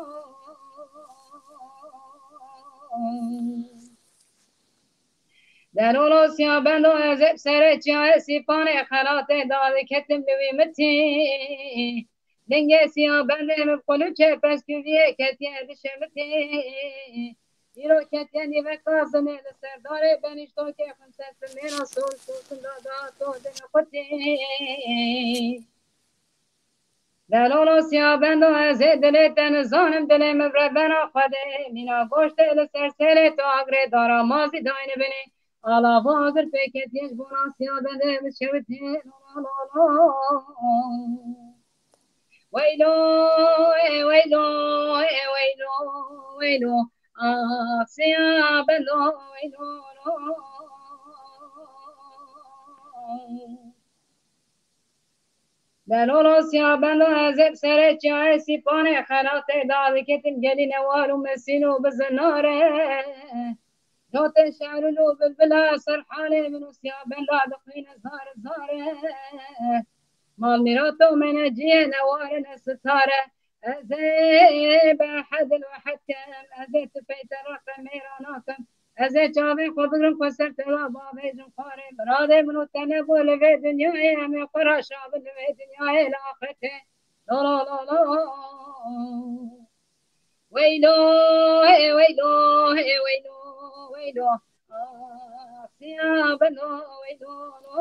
Delolo siya bendo ez ê bi serê çiyayê Sîpanê xelatê da diketim li wî mitî. Dengê siya bendê min bi qulûçê peskûviyê ketiye dişemitî. Îro ketiye nîveka zimê li ser darê benîştokê xwimser simêra sol sosin da da to dimi qutî. Delolo siya bendo ez ê dilê te nizanim dilê min bi re bena xwedê. Mîna goştê li ser sêrê to agirê dara mazî dayne binê. Alava agir pê ketiye ji bona siya bendê min şewitê. Lo lo lo lo. Weylo, ê weylo, ê weylo, weylo. Ah siya bendo, weylo lo. Delolo siya bendo ez ê bi serê çiyayê Sîpanê xelatê da diketim gelî newar û mesîn û bi zinare. Notê şerûl û bilbila ser halê min û siya benda dixwîne zare zare. Mal mîrato me ne ciyê neware ne sitare. Ez ê be hedil we hed kem, ez ê tu peyte reqe mêra nakim. Ez ê çavê xwe bigrim xwe ser tela bavêjim xwarê. Miradê min û te nebû li vê dinyayê, em ê xwe raşabin li vê dinyayê li axirtê. Lo lo lo lo. Weylo, ê weylo, ê weylo, weylo. Ah siya bendo, weylo lo.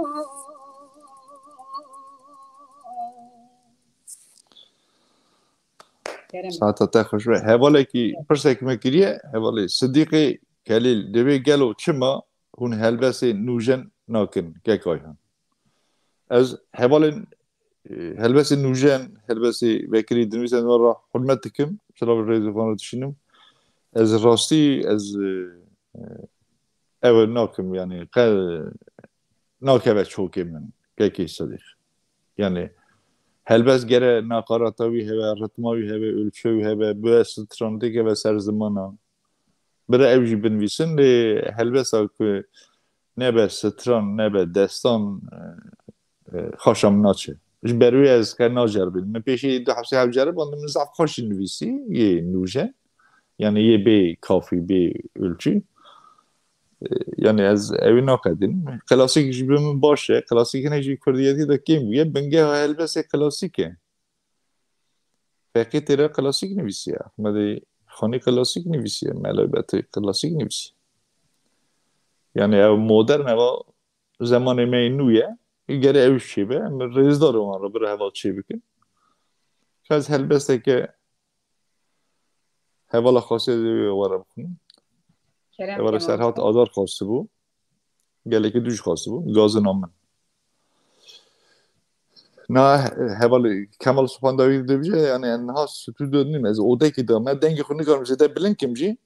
Saeta te xweş be. Hevalekî, pirsek me kiriye, hevalê Sidîqê Kelîl, dibê gelo çima hûn helbestê nûjen nakin, kek Ayhan? Ez hevalên, e, helbestê nûjen, helbestê vekirî dinivîsen wan re hurmet dikim, silav û rêzê wan re dişînim. Ez rastî, ez, e, e, ew nakim, yani, qe-, nakeve çokê min, kekê Sidîq. Yani, helbest gere naqarata wî hebe, ritma wî hebe, ölçe wî hebe, bi strandêk hebe ser zimana. Bira ew jî binivîsin, lê helbesta ku nebe stran, nebe destan, e, e, xaşa min naçe. Ji ber wê ez qe naceribînim. Min pêşî du hefsê hev ceriband, min zaf xweş jî nivîsî, yê nûjen. Yani yê bê kafî, bê ölçü. E, yani ez ewî naqedînim. Klasîk jî bi min baş e. Klasîk hinek jî kurdiyetî de kêm bûye. Bingeha helbestê klasîk e. Feqî Têre klasîk nivîsiye. Ehmedê Xanî klasîk nivîsiye. Mela Betê klasîk nivîsiye. Yani ev modern, eva zemanê me yê nû ye. Gere ew çêbe. Em rêzdar wan re bira heval çêbikin. Ez helbesteke hevala xasê were bixwînim. Kerem Hevala Kemal. Serhat Adar xastibû. Gelekî dû jî xastibû. Gazina min. Na heval Kemal Subhan Dawî dibêje, yani niha stûdyo nîm, ez odekî de me dengê xwe nikarim zêde bilind kim jî.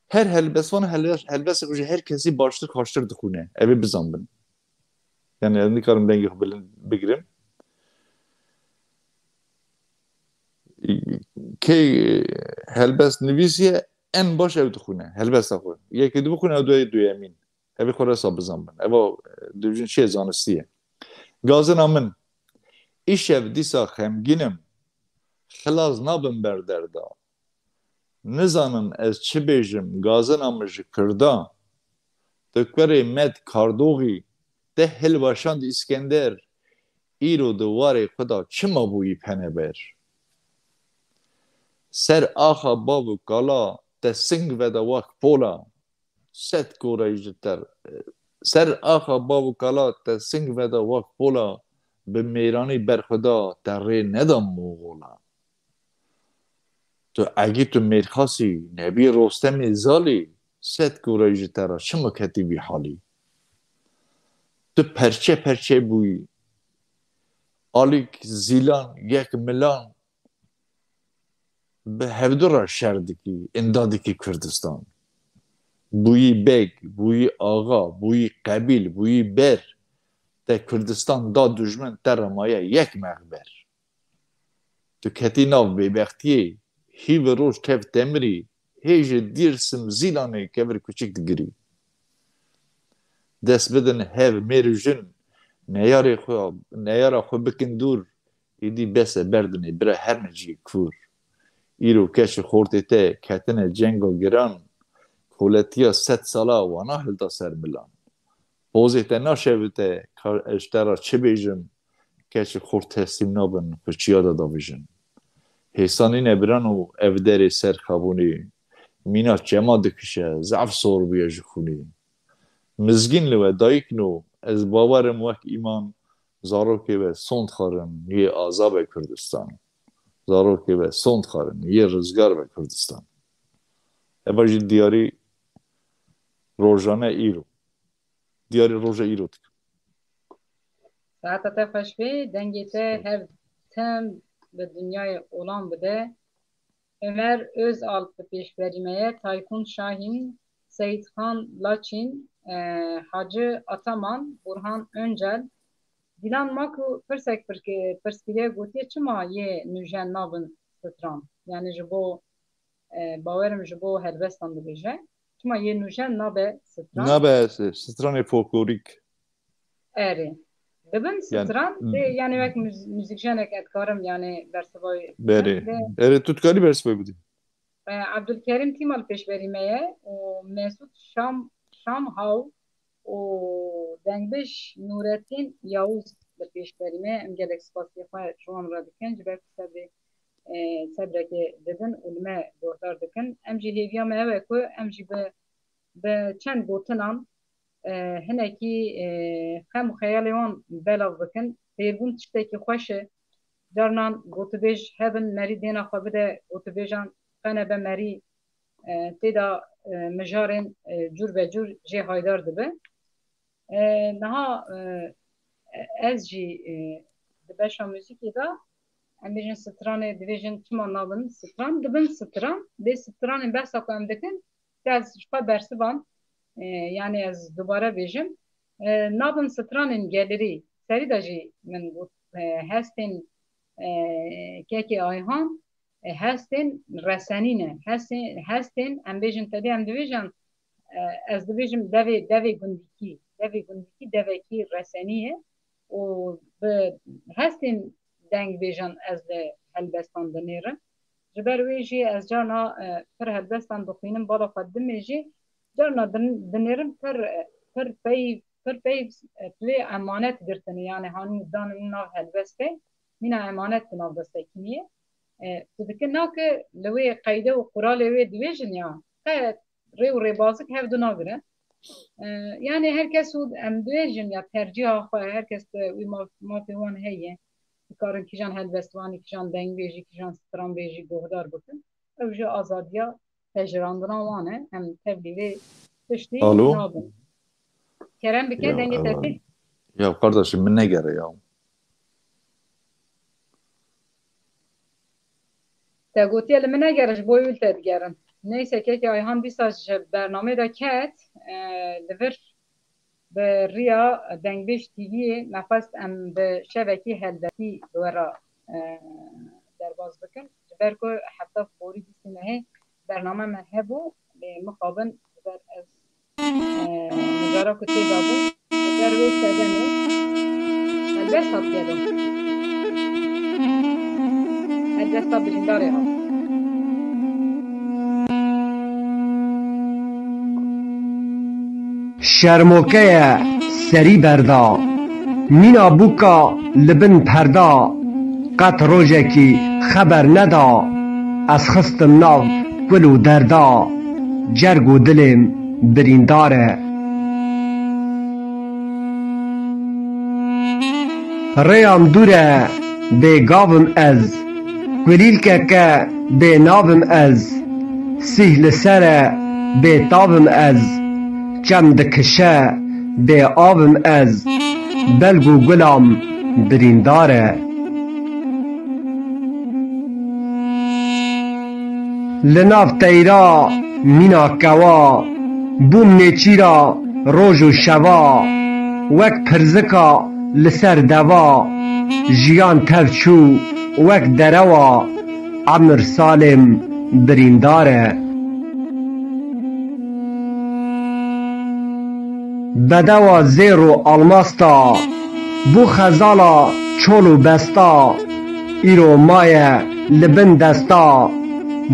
Her helbestvan helbes-, helbestê xwe ji her kesî baştir, xweştir dixwîne. Ev ê bizanbin. Yani ez nikarim dengê xwe bilind bigirim. Kê helbest nivîsiye en baş ew dixwîne. Helbesta xwe. Yekê dibixwîne, ew duyê duyemîn. Ev ê xwe resa bizanbin. Eva, e, dibêjin çiyê zanistî ye. Gazina min. Îşev dîsa xemgîn im. Xilas nabim ber derda. Nizanim ez çi bêjim, gazina min ji Kurda. Tu kurê Med Kardoxî, te hilweşand Îskender, îro di warê xwe de çima bûyî peneber? Ser axa bav û kala te sing veda wek pola, sed korayî ji te. Ser axa bav û kala te sing veda wek pola, bi mêranî berxweda te rê neda moxola. Tu egî tu mêrxasî nebî Rostemê Zalî, sed korayî ji te re çima ketî vî halî? Tu perçe perçe bûyî. Alîk zîlan yek milan bi hevdu re şer dikî, inda dikî Kurdistan. Bûyî beg, bûyî axa, bûyî qebîl, bûyî ber. Te Kurdistan da dujmin, te re maye yek mexber. Tu ketî nav bêbextiyê, hîvi roj tev te mirî, hê ji Dîrsim Zîlanê kevir kuçik digirî. Dest bidin hev mêr û jin, neyarê xwe, neyara xwe bikin dûr, îdî bes e berdinê bira her neciyê kûr. Îro keç û xortê te ketine cenga giran, koletiya sed sala wana hilda ser milan. Pozê te naşevite, ka ez ji te re çi bêjim, keç û xort teslîm nabin, xwe çiya de davêjin. Hêsa nîne birano ev derê ser xebûnê, mîna çema dikişe, zaf sor bûye ji xûnê. Mizgîn li we dayik no, ez bawer im wek îman, zarokê we sond xwarin, yê aza be Kurdistan. Zarokê we sond xwarin, yê rizgar be Kurdistan. Eva jî diyarî rojane îro. Diyarî roja îro dikim. Saeta te xweş be, dengê te hev tim bi dinyayê olan bide. Ömer Özalp bi pêşberî me ye, Tayfun Şahin, Seyîd Xan Laçîn, e, Hacı Ataman, Burhan Öncel. Dîlan Maku pirsek pirke-, pirs kiriye, gotiye çima yê nûjen nabin stran? Yani ji bo, e, bawerim ji bo helbestan dibêje. Çima yê nûjen nabe stran? Nabe s-, stranê folklorîk. Erê. Dibin Yani, stran, dê, yani wek müz-, müzikjenek ez dikarim, yani bersiva wê Berê. Dê. Erê, tu dikarî bersiva bidî. E, Abdülkerim Timal pêşberî me ye û Mesut Şam, Şamhaw û dengbêj Nurettin Yavuz li pêşberî me ye. Em gelek spasiyê xwe ji wan re dikin, ji ber ku sebrê, e, sebrekê didin û li me guhdar dikin. Em jî hêviya me ew e ku em jî bi, bi çend gotinan, e, hinekî, e, xem û xeyalê wan belav bikin. Fêrbûn tiştekî xweş e. Carinan gotibêj hebin, merî dêna xwe bide gotibêjan, qe nebe merî, e, tê de, e, mijarên, e, cûr be cûr jê haydar dibe. E, niha, e, ez jî, e, di beşa muzîkê de, em bêjin stranê, dibêjin çima nabin stran, dibin stran, lê stranên behsa ku em dikin, ez ji xwe bersivan, e, yanî ez dubare bêjim, e, nabin stranên gelirî. Serî de jî min got, e, hestên, e, kekê Ayhan, e, hestên resenî ne. Hestên, hestên, em bêjin tevî em dibêjin, e, ez dibêjim devê, devê gundîkî. Devê gundîkî devekî resenî ye û bi hestên dengbêjan ez li helbestan dinêrim. Ji ber wê jî ez carna, e, pir helbestan dixwînim, bala xwe dimê jî carna din-, dinêrim pir, e, pir peyv, pir peyv, e, pê emanet girtine, yani hanî danin nav helbestê, mîna emanet di nav destekîniyê. E, tu dikin nake li wê qeyde û quralê wê dibêjin ya, qet rê û rêbazik hev du nagire. E, yani her kes û em dibêjin ya tercîha xwe, her kes de wî maf-, mafê wan heye. Dikarin kîjan helbestvanî, kîjan dengbêjî, kîjan stranbêjî guhdar bikin. Ew jî azadiya pejirandina wan e. Em tevlî vê tiştî Alo? nabin. Kerem bike, Ya, dengê te ewa. tê. Ya kardeşim, min negere ya. Te gotiye li min negere, ji bo wî li te digerin. Neyse, kekê Ayhan dîsa ji bernamê de ket, e, li vir bi riya Dengbêj T V'yê me xwest em bi şevekî helbestî bi we re, e, derbas bikin. Ji ber ku hefta borî bîst û nehê bername me hebû, lê mixabin ji ber ez, e, mijara ku tê de bû, ji ber wê sedenê helbest hat gedo. Helbesta birîndarê hat. Şermokeye serî berda, mîna bûka li bin perda, qet rojekî xeber neda, ez xistim nav kul û derda, cerg û dilêm birîndar e. Rêyam dûr e, bêgav im ez, kulîlkeke bênav im ez, sîh li ser e, bêtav im ez, çem dikişe, bêav im ez, belg û gulam birîndar e. Li nav teyra mîna kewa, bûm nêçîra roj û şeva, wek pirzika li ser deva, jiyan tev çû wek derewa, emir salêm birîndar e. Bedewa zêr û almasta, bû xezala çol û besta, îro maye li bin desta,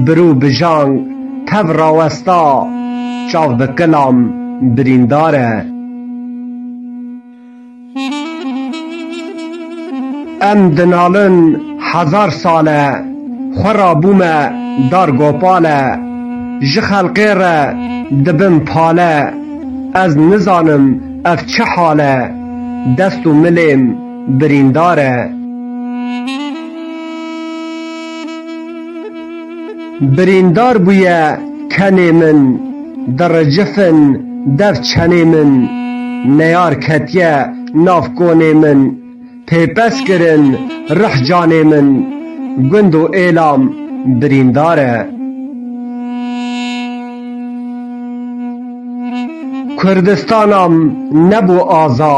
birû bijang tev rawesta, çav bi kilam birîndar e. Em dinalin hezar sal e, xwe rabûme dar gopal e, ji xelkê re dibim pale, ez nizanim ev çi hal e, dest û milêm birîndar e. Birîndar bûye kenê min, diricifin dev çenê min, neyar ketiye nav konê min, pêpes kirin rih canê min, gund û êlam birîndar e. Kurdistanam nebû aza,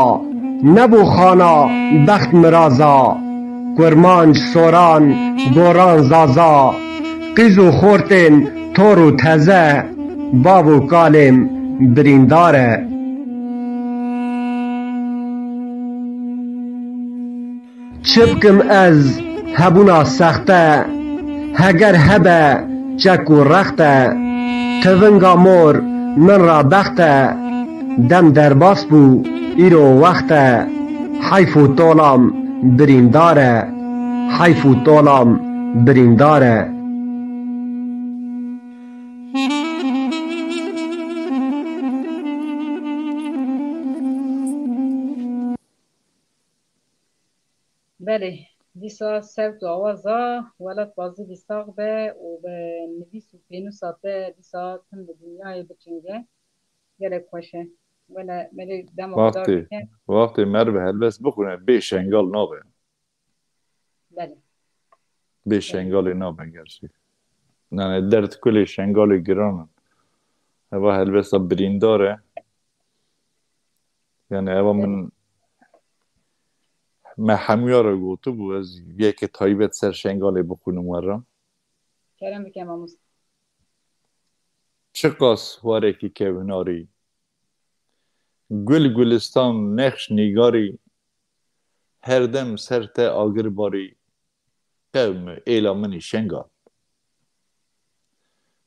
nebû xana bext miraza, Kurmanc, Soran, Goran, Zaza, qîz û xortên tor û teze, bav û kalêm birîndar e. Çi bikim ez, hebûna sext e, heger hebe çek û rext e, tivinga mor min ra bext e, dem derbas bû, îro wext e, heyf û tolam birîndar e, heyf û tolam birîndar e. Belê. Dîsa sewt û awaza welat pazî bî sax be û bi nivîs û pênûsa te dîsa tim bi dinyayê biçinge. Gelek xweş e. Wele merê dema dar Wextê, dike. Wextê merve helbest bixwine bê Şengal nabe. Belê. Bê Şengalê nabe gerçek. Yani dert kulê Şengalê giran in. Eva helbesta birîndar e. Yani eva Belê. min me hemûya re gotibû ez yekê taybet ser Şengalê bixwînim we re. Kerem bike mamoste. Çiqas warekî kevnarî, gul gulistan nexş nîgarî, her dem ser te agir barî, qewm êla min î Şengal.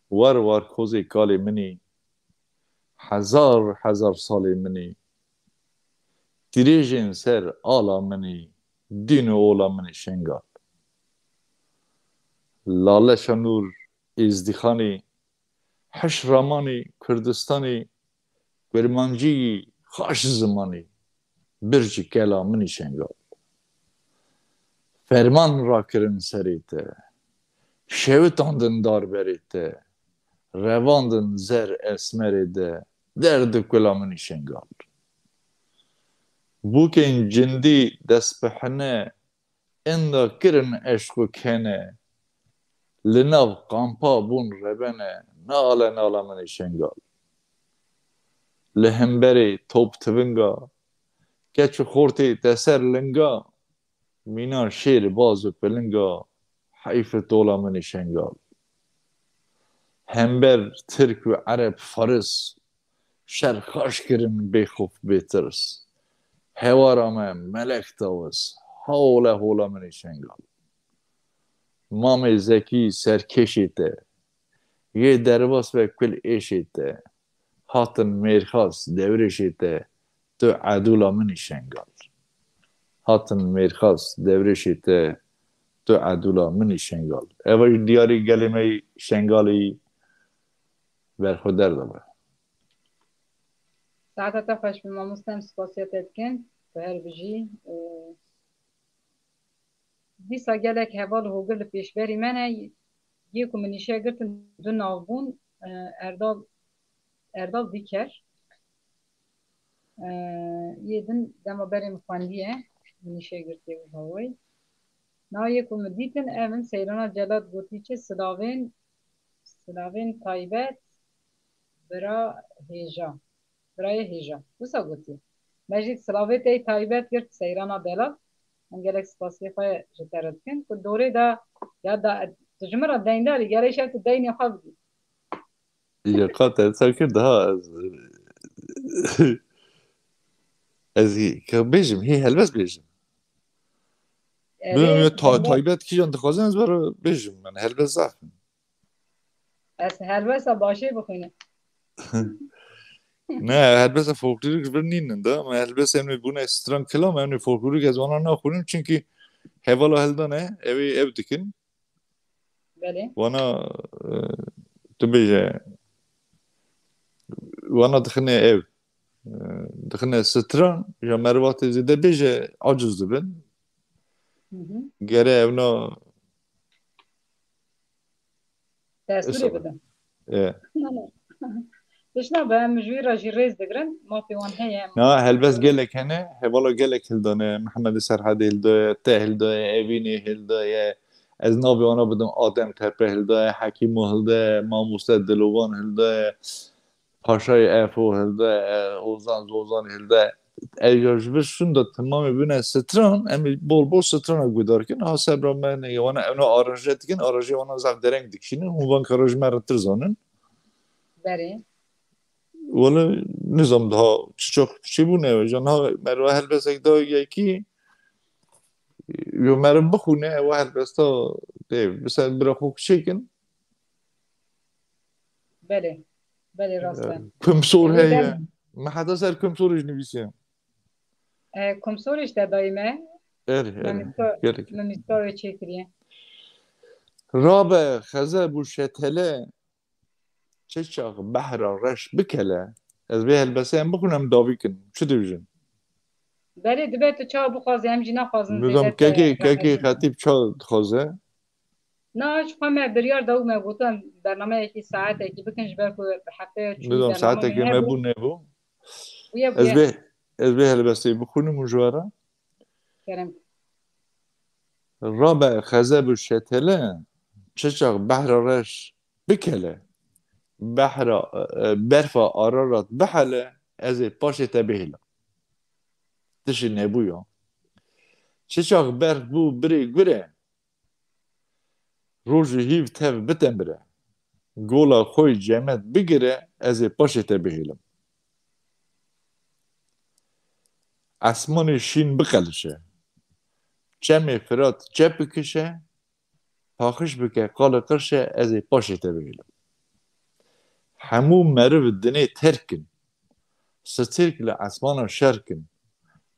War war kozê kalê min î, hezar hezar salê min î, dirêjên ser ala min î, dîn û ola min î Şengal. Lale Şanûr Êzdîxanî, Heş Ramanî Kurdistanî, Kurmancî xaş zimanî, bircî kela min î Şengal. Ferman rakirin serê te, şewitandin darberê te, revandin zer esmerê de, derd û kula min î Şengal. Bûkên cindî destpihine, enda kirin eşq û kene, li nav kampa bûn rebene, nale nala min î Şengal. Li hemberê top tivinga, keç û xortê te ser linga, mîna şêr baz û pilinga, heyf tola min î Şengal. Hember Tirk û Ereb Faris, şer xaş kirin bêxof bêtirs. Hewara me melek dawis, hawle hola min î Şengal. Mamê Zekî serkêşê te, yê derbas ve kul êşê te, hatin mêrxas dewrêşê te, tu edûla min î Şengal. Hatin mêrxas dewrêşê te, tu edûla min î Şengal. Eva jî diyarî gelê me yî Şengalî berxwedar dibe. Saeta te xweş be mamoste, em spasiya te dikin. Tu her bijî. Ee, dîsa gelek heval û hogir li pêşberî me ne. Yê ku min nîşe girtin du navbûn, e, Erdal, Erdal Dîker. E, yê din dema berê min xwendiye, min nîşe girtiye û hawayî. Na yê ku min dîtin, ev in Seyrana Celal gotî çi, silavên, silavên taybet, bira hêja. Birayê hêja. Wisa gotiye. Me jî silavê te yê taybet girt Seyrana Delal. Em gelek spasiyê xwe ji te re dikin. Ku dorê de ya da tu ji min re deyndar î, gelek şev tu deynê xwe bidî. Ya ka te wisa kir daha ez, ez hî, ka bêjim, hî helbest bêjim. Erê, Bi, bi ta-, helbest. Taybet kîjan dixwazin ez ber bêjim, yani helbest zaf in. Ez helbesta başê bixwînim. Ne, helbesta folklorik ji vir nînin de, ama helbesta em ê bûne stran kilam, em ê folklorik ez wana naxwînim, çünkü hevala hildane, ew ê ew dikin. Belê. Wana, e, tu bêje, wana dixine ev, e, dixine stran, ya mervatê zêde bêje aciz dibin. Hı hı. Gere evna Destûrê Esa. bidin. E. Tişna be, em ji wî re jî rêz digirin, mafê wan heye. Na, helbest gelek hene, hevala gelek hildane, Mihemedê Serhedê hildaye, te hildaye, Evînê hildaye, ez navê wana bidim, Adem Tepe hildaye, Hekîmo hildaye, Mamoste Dilovan hildaye, Paşayê Efo hildaye, Ozan Zozan hildaye. Ev ya ji vir şûnda timamê bûne stran, em ê bol bol strana guhdar kin. Ha sebra me ne, wana ewna aranje dikin, aranje wana zaf dereng dikişînin. Hûn van kara ji me retir zanin. Berê. Wele nizam daha çiçok çi bûne. Can ha merva helbestek daha yekî yo meriv bixûne, ewa helbesta dê, bi ser bira xwe çêkin. Belê. Belê, rast e. Kumsor Belê, heye. belê. Me heta ser Kumsorî jî nivîsiye. E, Kumsorî jî te dayî me. Erê, erê. Memîska, Gerek. Memîska wê çêkiriye. Rabe, xeze bû şetele, çi çax behra reş bikele. Ez vê helbestê em bixwînim, em davî kin. Çi dibêjin? Belê, dibe tu çawa bixwazî, em jî naxwazin. Nizam zêde te kekê, kekê xetîb çawa dixwaze? Na, ji xwe me biryar da û me gotin bernameyekî saetekî bikin, ji ber ku bi hefteya çûyî Nizam bername saetekê me hebû. Bû, nebû. Bûye, Ez bûye. bê, ez bê helbestê bixwînim û ji we re. Kerem. Rabe xezeb û şetele, çiçax behra reş bikele, behra, e, berfa Ararat bihele, ez ê paşê te bihêlim. Tiştî nebûya. Çiçax berf bû birê gure, roj û hîv tev bitemire. Gola xwe yê cemet bigire, ez ê paşê te bihêlim. Esmanê şîn biqelişe. Çemê Firat çep bikişe, paqij bike qalê qirşe, ez ê paşê te bihêlim. Hemû meriv dinê terk kin. Sitêrk li esmana şer kin.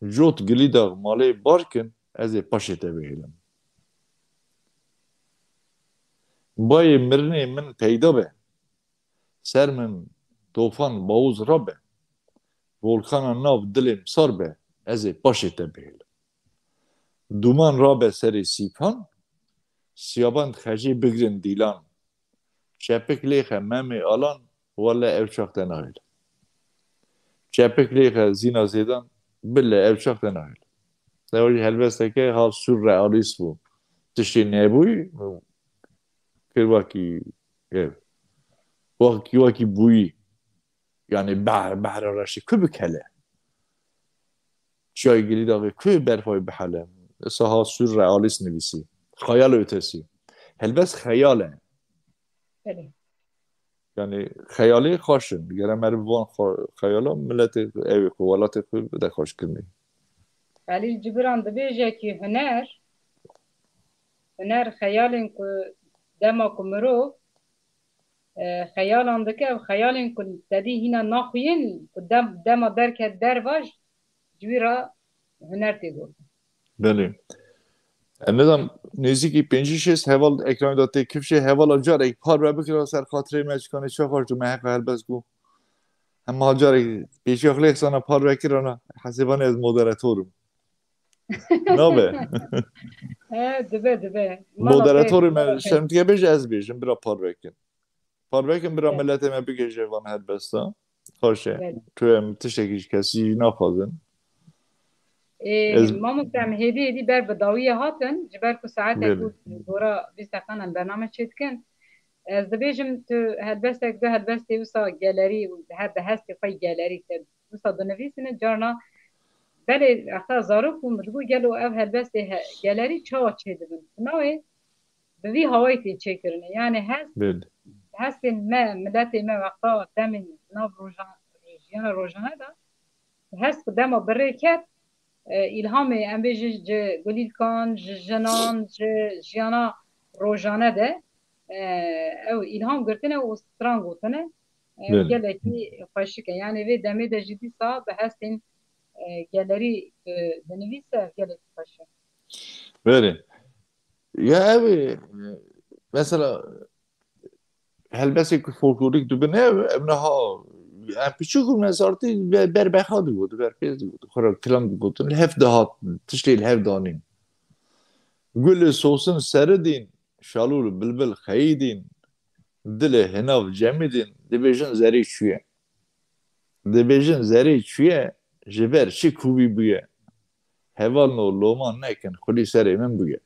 Cot gilî dax malê bar kin, ez ê paşê te bihêlim. Bayê mirinê min peyda be. Ser min tofan bawuz rabe. Volkana nav dilê min sar be, ez ê paşê te bihêlim. Duman rabe serê sîpan, siyaban xecê bigrin dîlan. Çepik lêxe Memê Alan, wele ew çax te nahêle. Çepik lêxe Zîna Zêdan, bile ew çax te nahêle. Ew jî helbesteke ha surrealîst bû. Tiştê nebûyî, kir wekî, ev. Wekî, wekî bûyî. Yani behr, behra reşî ku bikele. Çiyayê Gilî daxê ku berfayê bihele. Esa ha surrealîst nivîsî. Xeyal ötesi. Helbest xeyal e. Belê. Yani xeyalê xweş in. Gere meriv van xwe-, xeyala miletê ew ê xwe, welatê xwe bide xweşkirinê. Xelîl Cibran dibêje ki huner, huner xeyalên ku dema ku mirov, e, xeyalan dike, ev xeyalên ku tedî hîna naxuyên, ku dem-, dema derket derva, ji wî re huner tê gotin. Belê. Em nizam nêzîkî pêncî şêst heval ekranê de tê kifşê, hevala carek parve bikira ser xatirê me, çikanê çax xweş dû me heqa helbest bû. Hema carek pêşiya xwe lê xisana parve kirana, hesêbanê ez moderator im. Nabe. He, dibe, dibe. Moderatorê me şerm dike bêje ez bêjim, bira parve kin. Parve kin, bira miletê me bigihêje van helbesta. Xweş e. Belê. Tu em tiştekî ji kesî jî naxwazin. Ê, Ez mamoste, em hêdî hêdî ber bi dawiyê hatin, ji ber ku saetek Belê. û dora bîst deqan em bername çêdikin. Ez dibêjim tu helbestek, du helbestê wisa gelerî û he bi hestê xwe gelerî te wisa dinivîsîne, carna belê wexta zarok bûm, min digot gelo ev helbestê he-, gelerî çawa çêdibin? Navê bi vî hawayî tê çêkirinê. Yani hest, Belê. hestên me, miletê me wexta demên nav rojan-, jiyana rojane de hest ku dema bi rê ket, e, îlhamê em bêjin ji gulîlkan, ji jinan, ji jiyana rojane de, e, ew îlham girtine û stran gotine. E, Belê. Gelekî xweşik e. Yani vê demê de jî dîsa bi hestên, e, gelerî, e, dinivîse, gelekî xweş e. Belê. Ya ev e, mesela helbestê ku folklorîk dibin ev, ev niha em piçûk bûn, ez artî be-, berbexa digot, berpêz digot, xwe re kilam digotin, li hev dihat, tiştê li hev danîn. Gulê sosin seridîn, şalûl bilbil xeyidîn, dilê hinav cemidîn, dibêjin zerê çûye. Dibêjin zerê çûye, ji ber çi kûvî bûye. Hevalno loma nekin, xulî serê min bûye.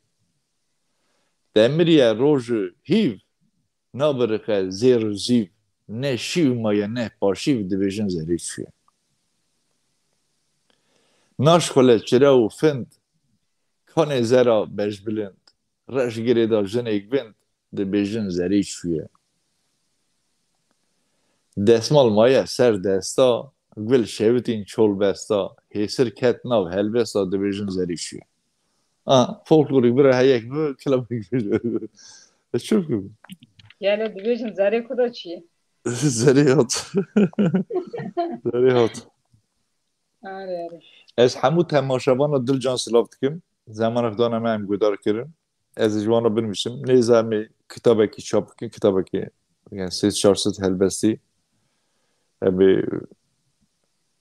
Demiriye roj û hîv, nabiriqe zêr û zîv, ne şîv maye ne paşîv, dibêjin zerê çûye. Naşxule çire û find, kanê zera bejbilind, reş girê da jinêk vind, dibêjin zerê çûye. Desmal maye ser desta, gul şewitîn çolbesta, hêsir ket nav helbesta, dibêjin zerê çûye. A, folklorîk bira heyek bi, kilamêk bi. Ez çi bikim? Yani dibêjin zerê ku da çi? Zerê hat. Zerê hat. Are, are. Ez hemû temaşevana dilcan silav dikim. Zemanek dana me em guhdar kirin. Ez ji wan re binivîsim. Nêza em ê kitabekî çap bikin, kitabekî, yani sê çar sed helbestî. Em ê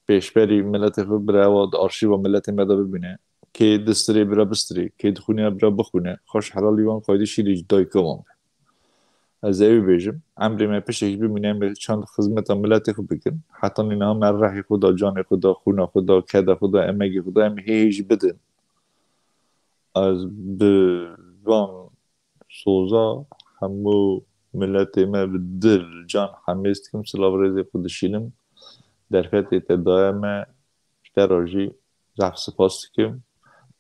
pêşberî miletê xwe bira ewa di arşîva miletê me de bibîne. Kê distirê bira bistirê, kê dixwîne bira bixwîne. Xweş helalî wan xwedî şîrî ji dayika wan be. Ez ê wî bêjim, emrê me pişek jî bimîne, em ê çend xizmeta miletê xwe bikin. Heta nîna me rehê xwe da, canê xwe da, xûna xwe da, keda xwe da, emegê xwe da, em ê hê hê jî bidin. Ez bi van soza hemû miletê me bi dil, can hemêz dikim, silav rêzê xwe dişînim. Derfetê te daye me, ji te re jî zehf spas dikim.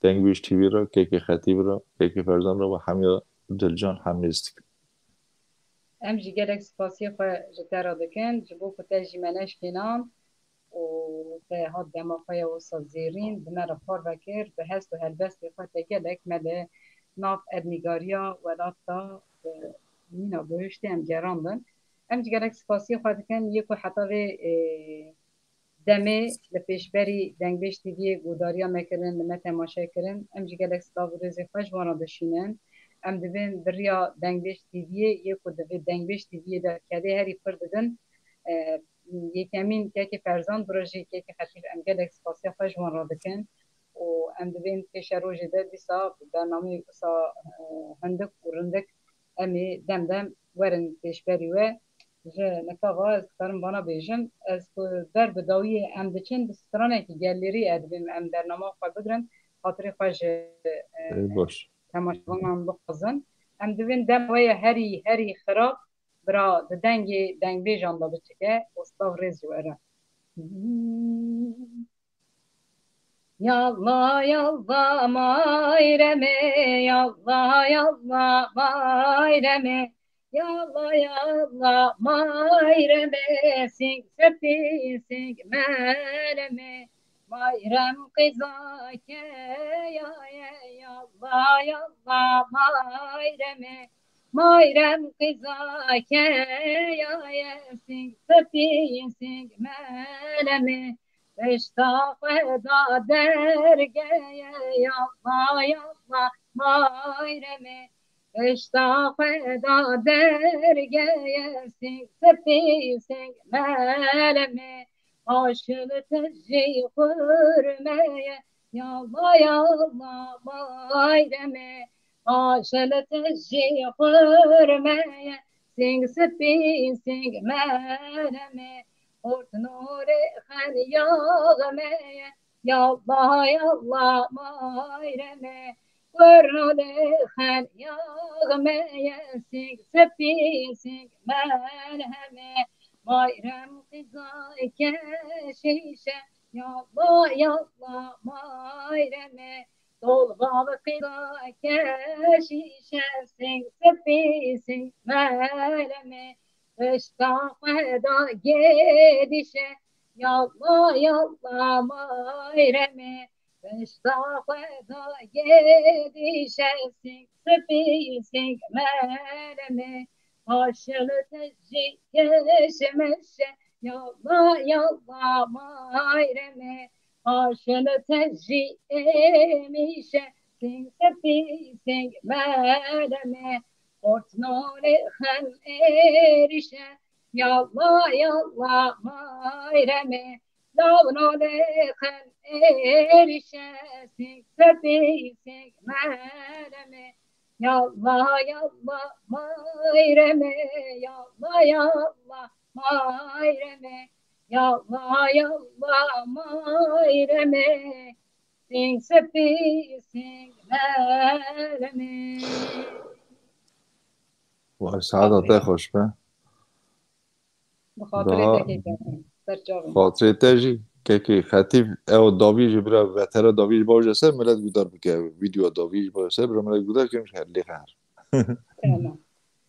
Dengbêj T V re, Kekê Xetîb re, Kekê Ferzan re ve hemiya dilcan hemêz dikim. Em jî gelek spasiyê xwe ji te re dikin, ji bo ku te jî me neşkênan û te hat dema xwe ya wisa zêrîn, bi me re parve kir, bi hest û helbestê xwe te gelek me li nav erdnîgariya welat de, e, mîna bihuştê em gerandin. Em jî gelek spasiyê xwe dikin, yê ku heta vê, e, demê li pêşberî Dengbêj T V'yê guhdariya me kirin, li me temaşe kirin. Em jî gelek silav û rêzê xwe ji wan re dişînin. Em dibên bi riya Dengbêj T V'yê yê ku divê Dengbêj T V'yê de kedê herî pir didin. E, yekemîn Kekê Ferzan, bi rojê Kekê Xetîb em gelek spasiya xwe ji wan re dikin. Û em dibên pêşerojê de dîsa bi bernameyê wisa, e, hindik û rindik em ê dem dem werin pêşberî we. Ji nika va ez dikarim vana bêjim, ez ku ber bi dawiyê em diçin, bi stranekî gelêrî edibêm em bernama xwe bigirin, xatirê xwe ji, e, Ê baş. temaşevanan bixwazin. Em divên dem we ye herî, herî xirab, bira di dengê dengbêjan de biçike û silav rêz ji we re. Yalla yalla mayreme, yalla yalla mayreme, yalla yalla mayreme, sing sepî sing meleme, mayrem qîza keya ye, yalla yalla mayreme, mayrem qîza keya ye, sing sepî sing meleme, Pişta xwe da dergeye, yalla, yalla, mayreme. Pişta xwe da dergeye, sing sepî, sing meleme. Paş li tijî xurmeye, yalla, yalla, mayreme. Paş li tijî xurmeye, sing sepî, sing meleme. Xurt nûrê xen yaxmeye, yalla, yalla, mayreme. Xurt nûrê xen yaxmeye, sing sepî, sing meleme. Mayrem qîza keşîşe, yalla, yalla, mayreme. Tolval qîza keşîşe, sing sepî, sing meleme. Pişta xwe da gêdîşe, yalla, yalla, mayreme. Pişta xwe da gêdîşe, sing sepî, sing meleme. Paşil tijî kişmişe, yalla, yalla, mayreme. Paşil tijî êmîşe, sing sepî, sing meleme. Xort nolê xem êrîşe, yalla, yalla, mayreme. Law nolê xem êrîşe, sing sepî, sing meleme. Yalla, yalla, mayreme, yalla, yalla, mayreme. Yalla, yalla, mayreme. Sing sepî, sing meleme. Vay, saeta te xweş be. Bi xatirê Daha te kêkevin. Serçavin. Xatirê te jî kekê Xetîb, ew davî jî bira vetera davî jî baje ser, milet gudar bike, vîdyoa davî jî baje ser, bira milet gudar kirin her lê her. Tamam.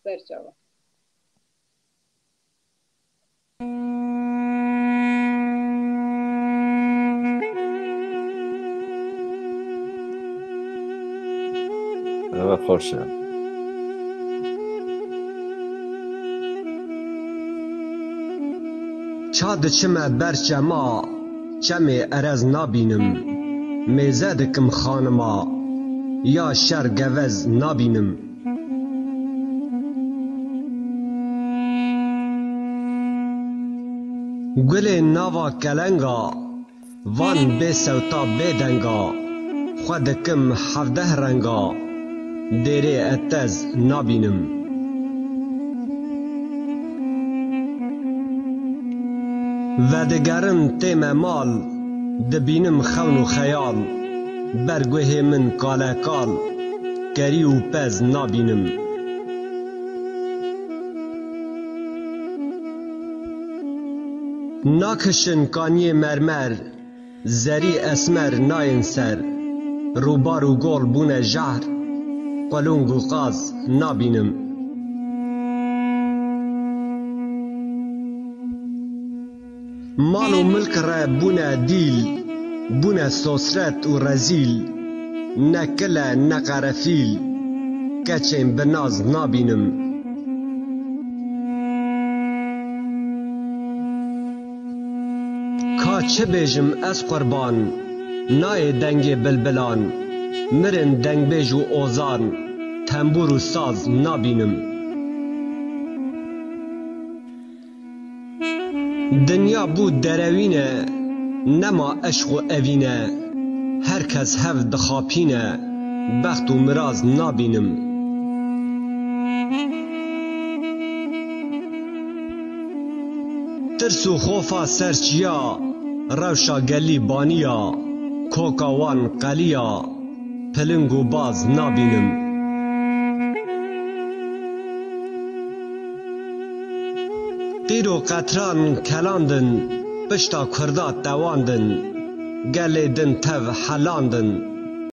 Serçava. Eve xweş e. Ça diçime ber çema, çemê erez nabînim. Mêze dikim xanima, ya şer gevez nabînim. Gulê nava kelenga, Van bê sewta bê denga, xwe dikim hevdeh renga, dêrê etez nabînim. Vedigerim tême mal, dibînim xewn û xeyal, ber guhê min kalekal, kerî û pez nabînim. Nakişin kaniyê mermer, zerî esmer nayên ser, rûbar û gol bûne jehr, qulung û qaz nabînim. Mal û milk re bûne dîl, bûne sosret û rezîl, ne kile ne qerefîl, keçên bi naz nabînim. Ka çi bêjim ez qurban, nayê dengê bilbilan, mirin dengbêj û ozan, tembûr û saz nabînim. Dinya bû derewîne, nema eşq û evîne, her kes hev dixapîne, bext û miraz nabînim. Tirs û xofa ser çiya, rewşa gelî baniya, koka wan qeliya, piling û baz nabînim. Qîr û qetran kelandin, pişta Kurda tewandin, gelê din tev helandin,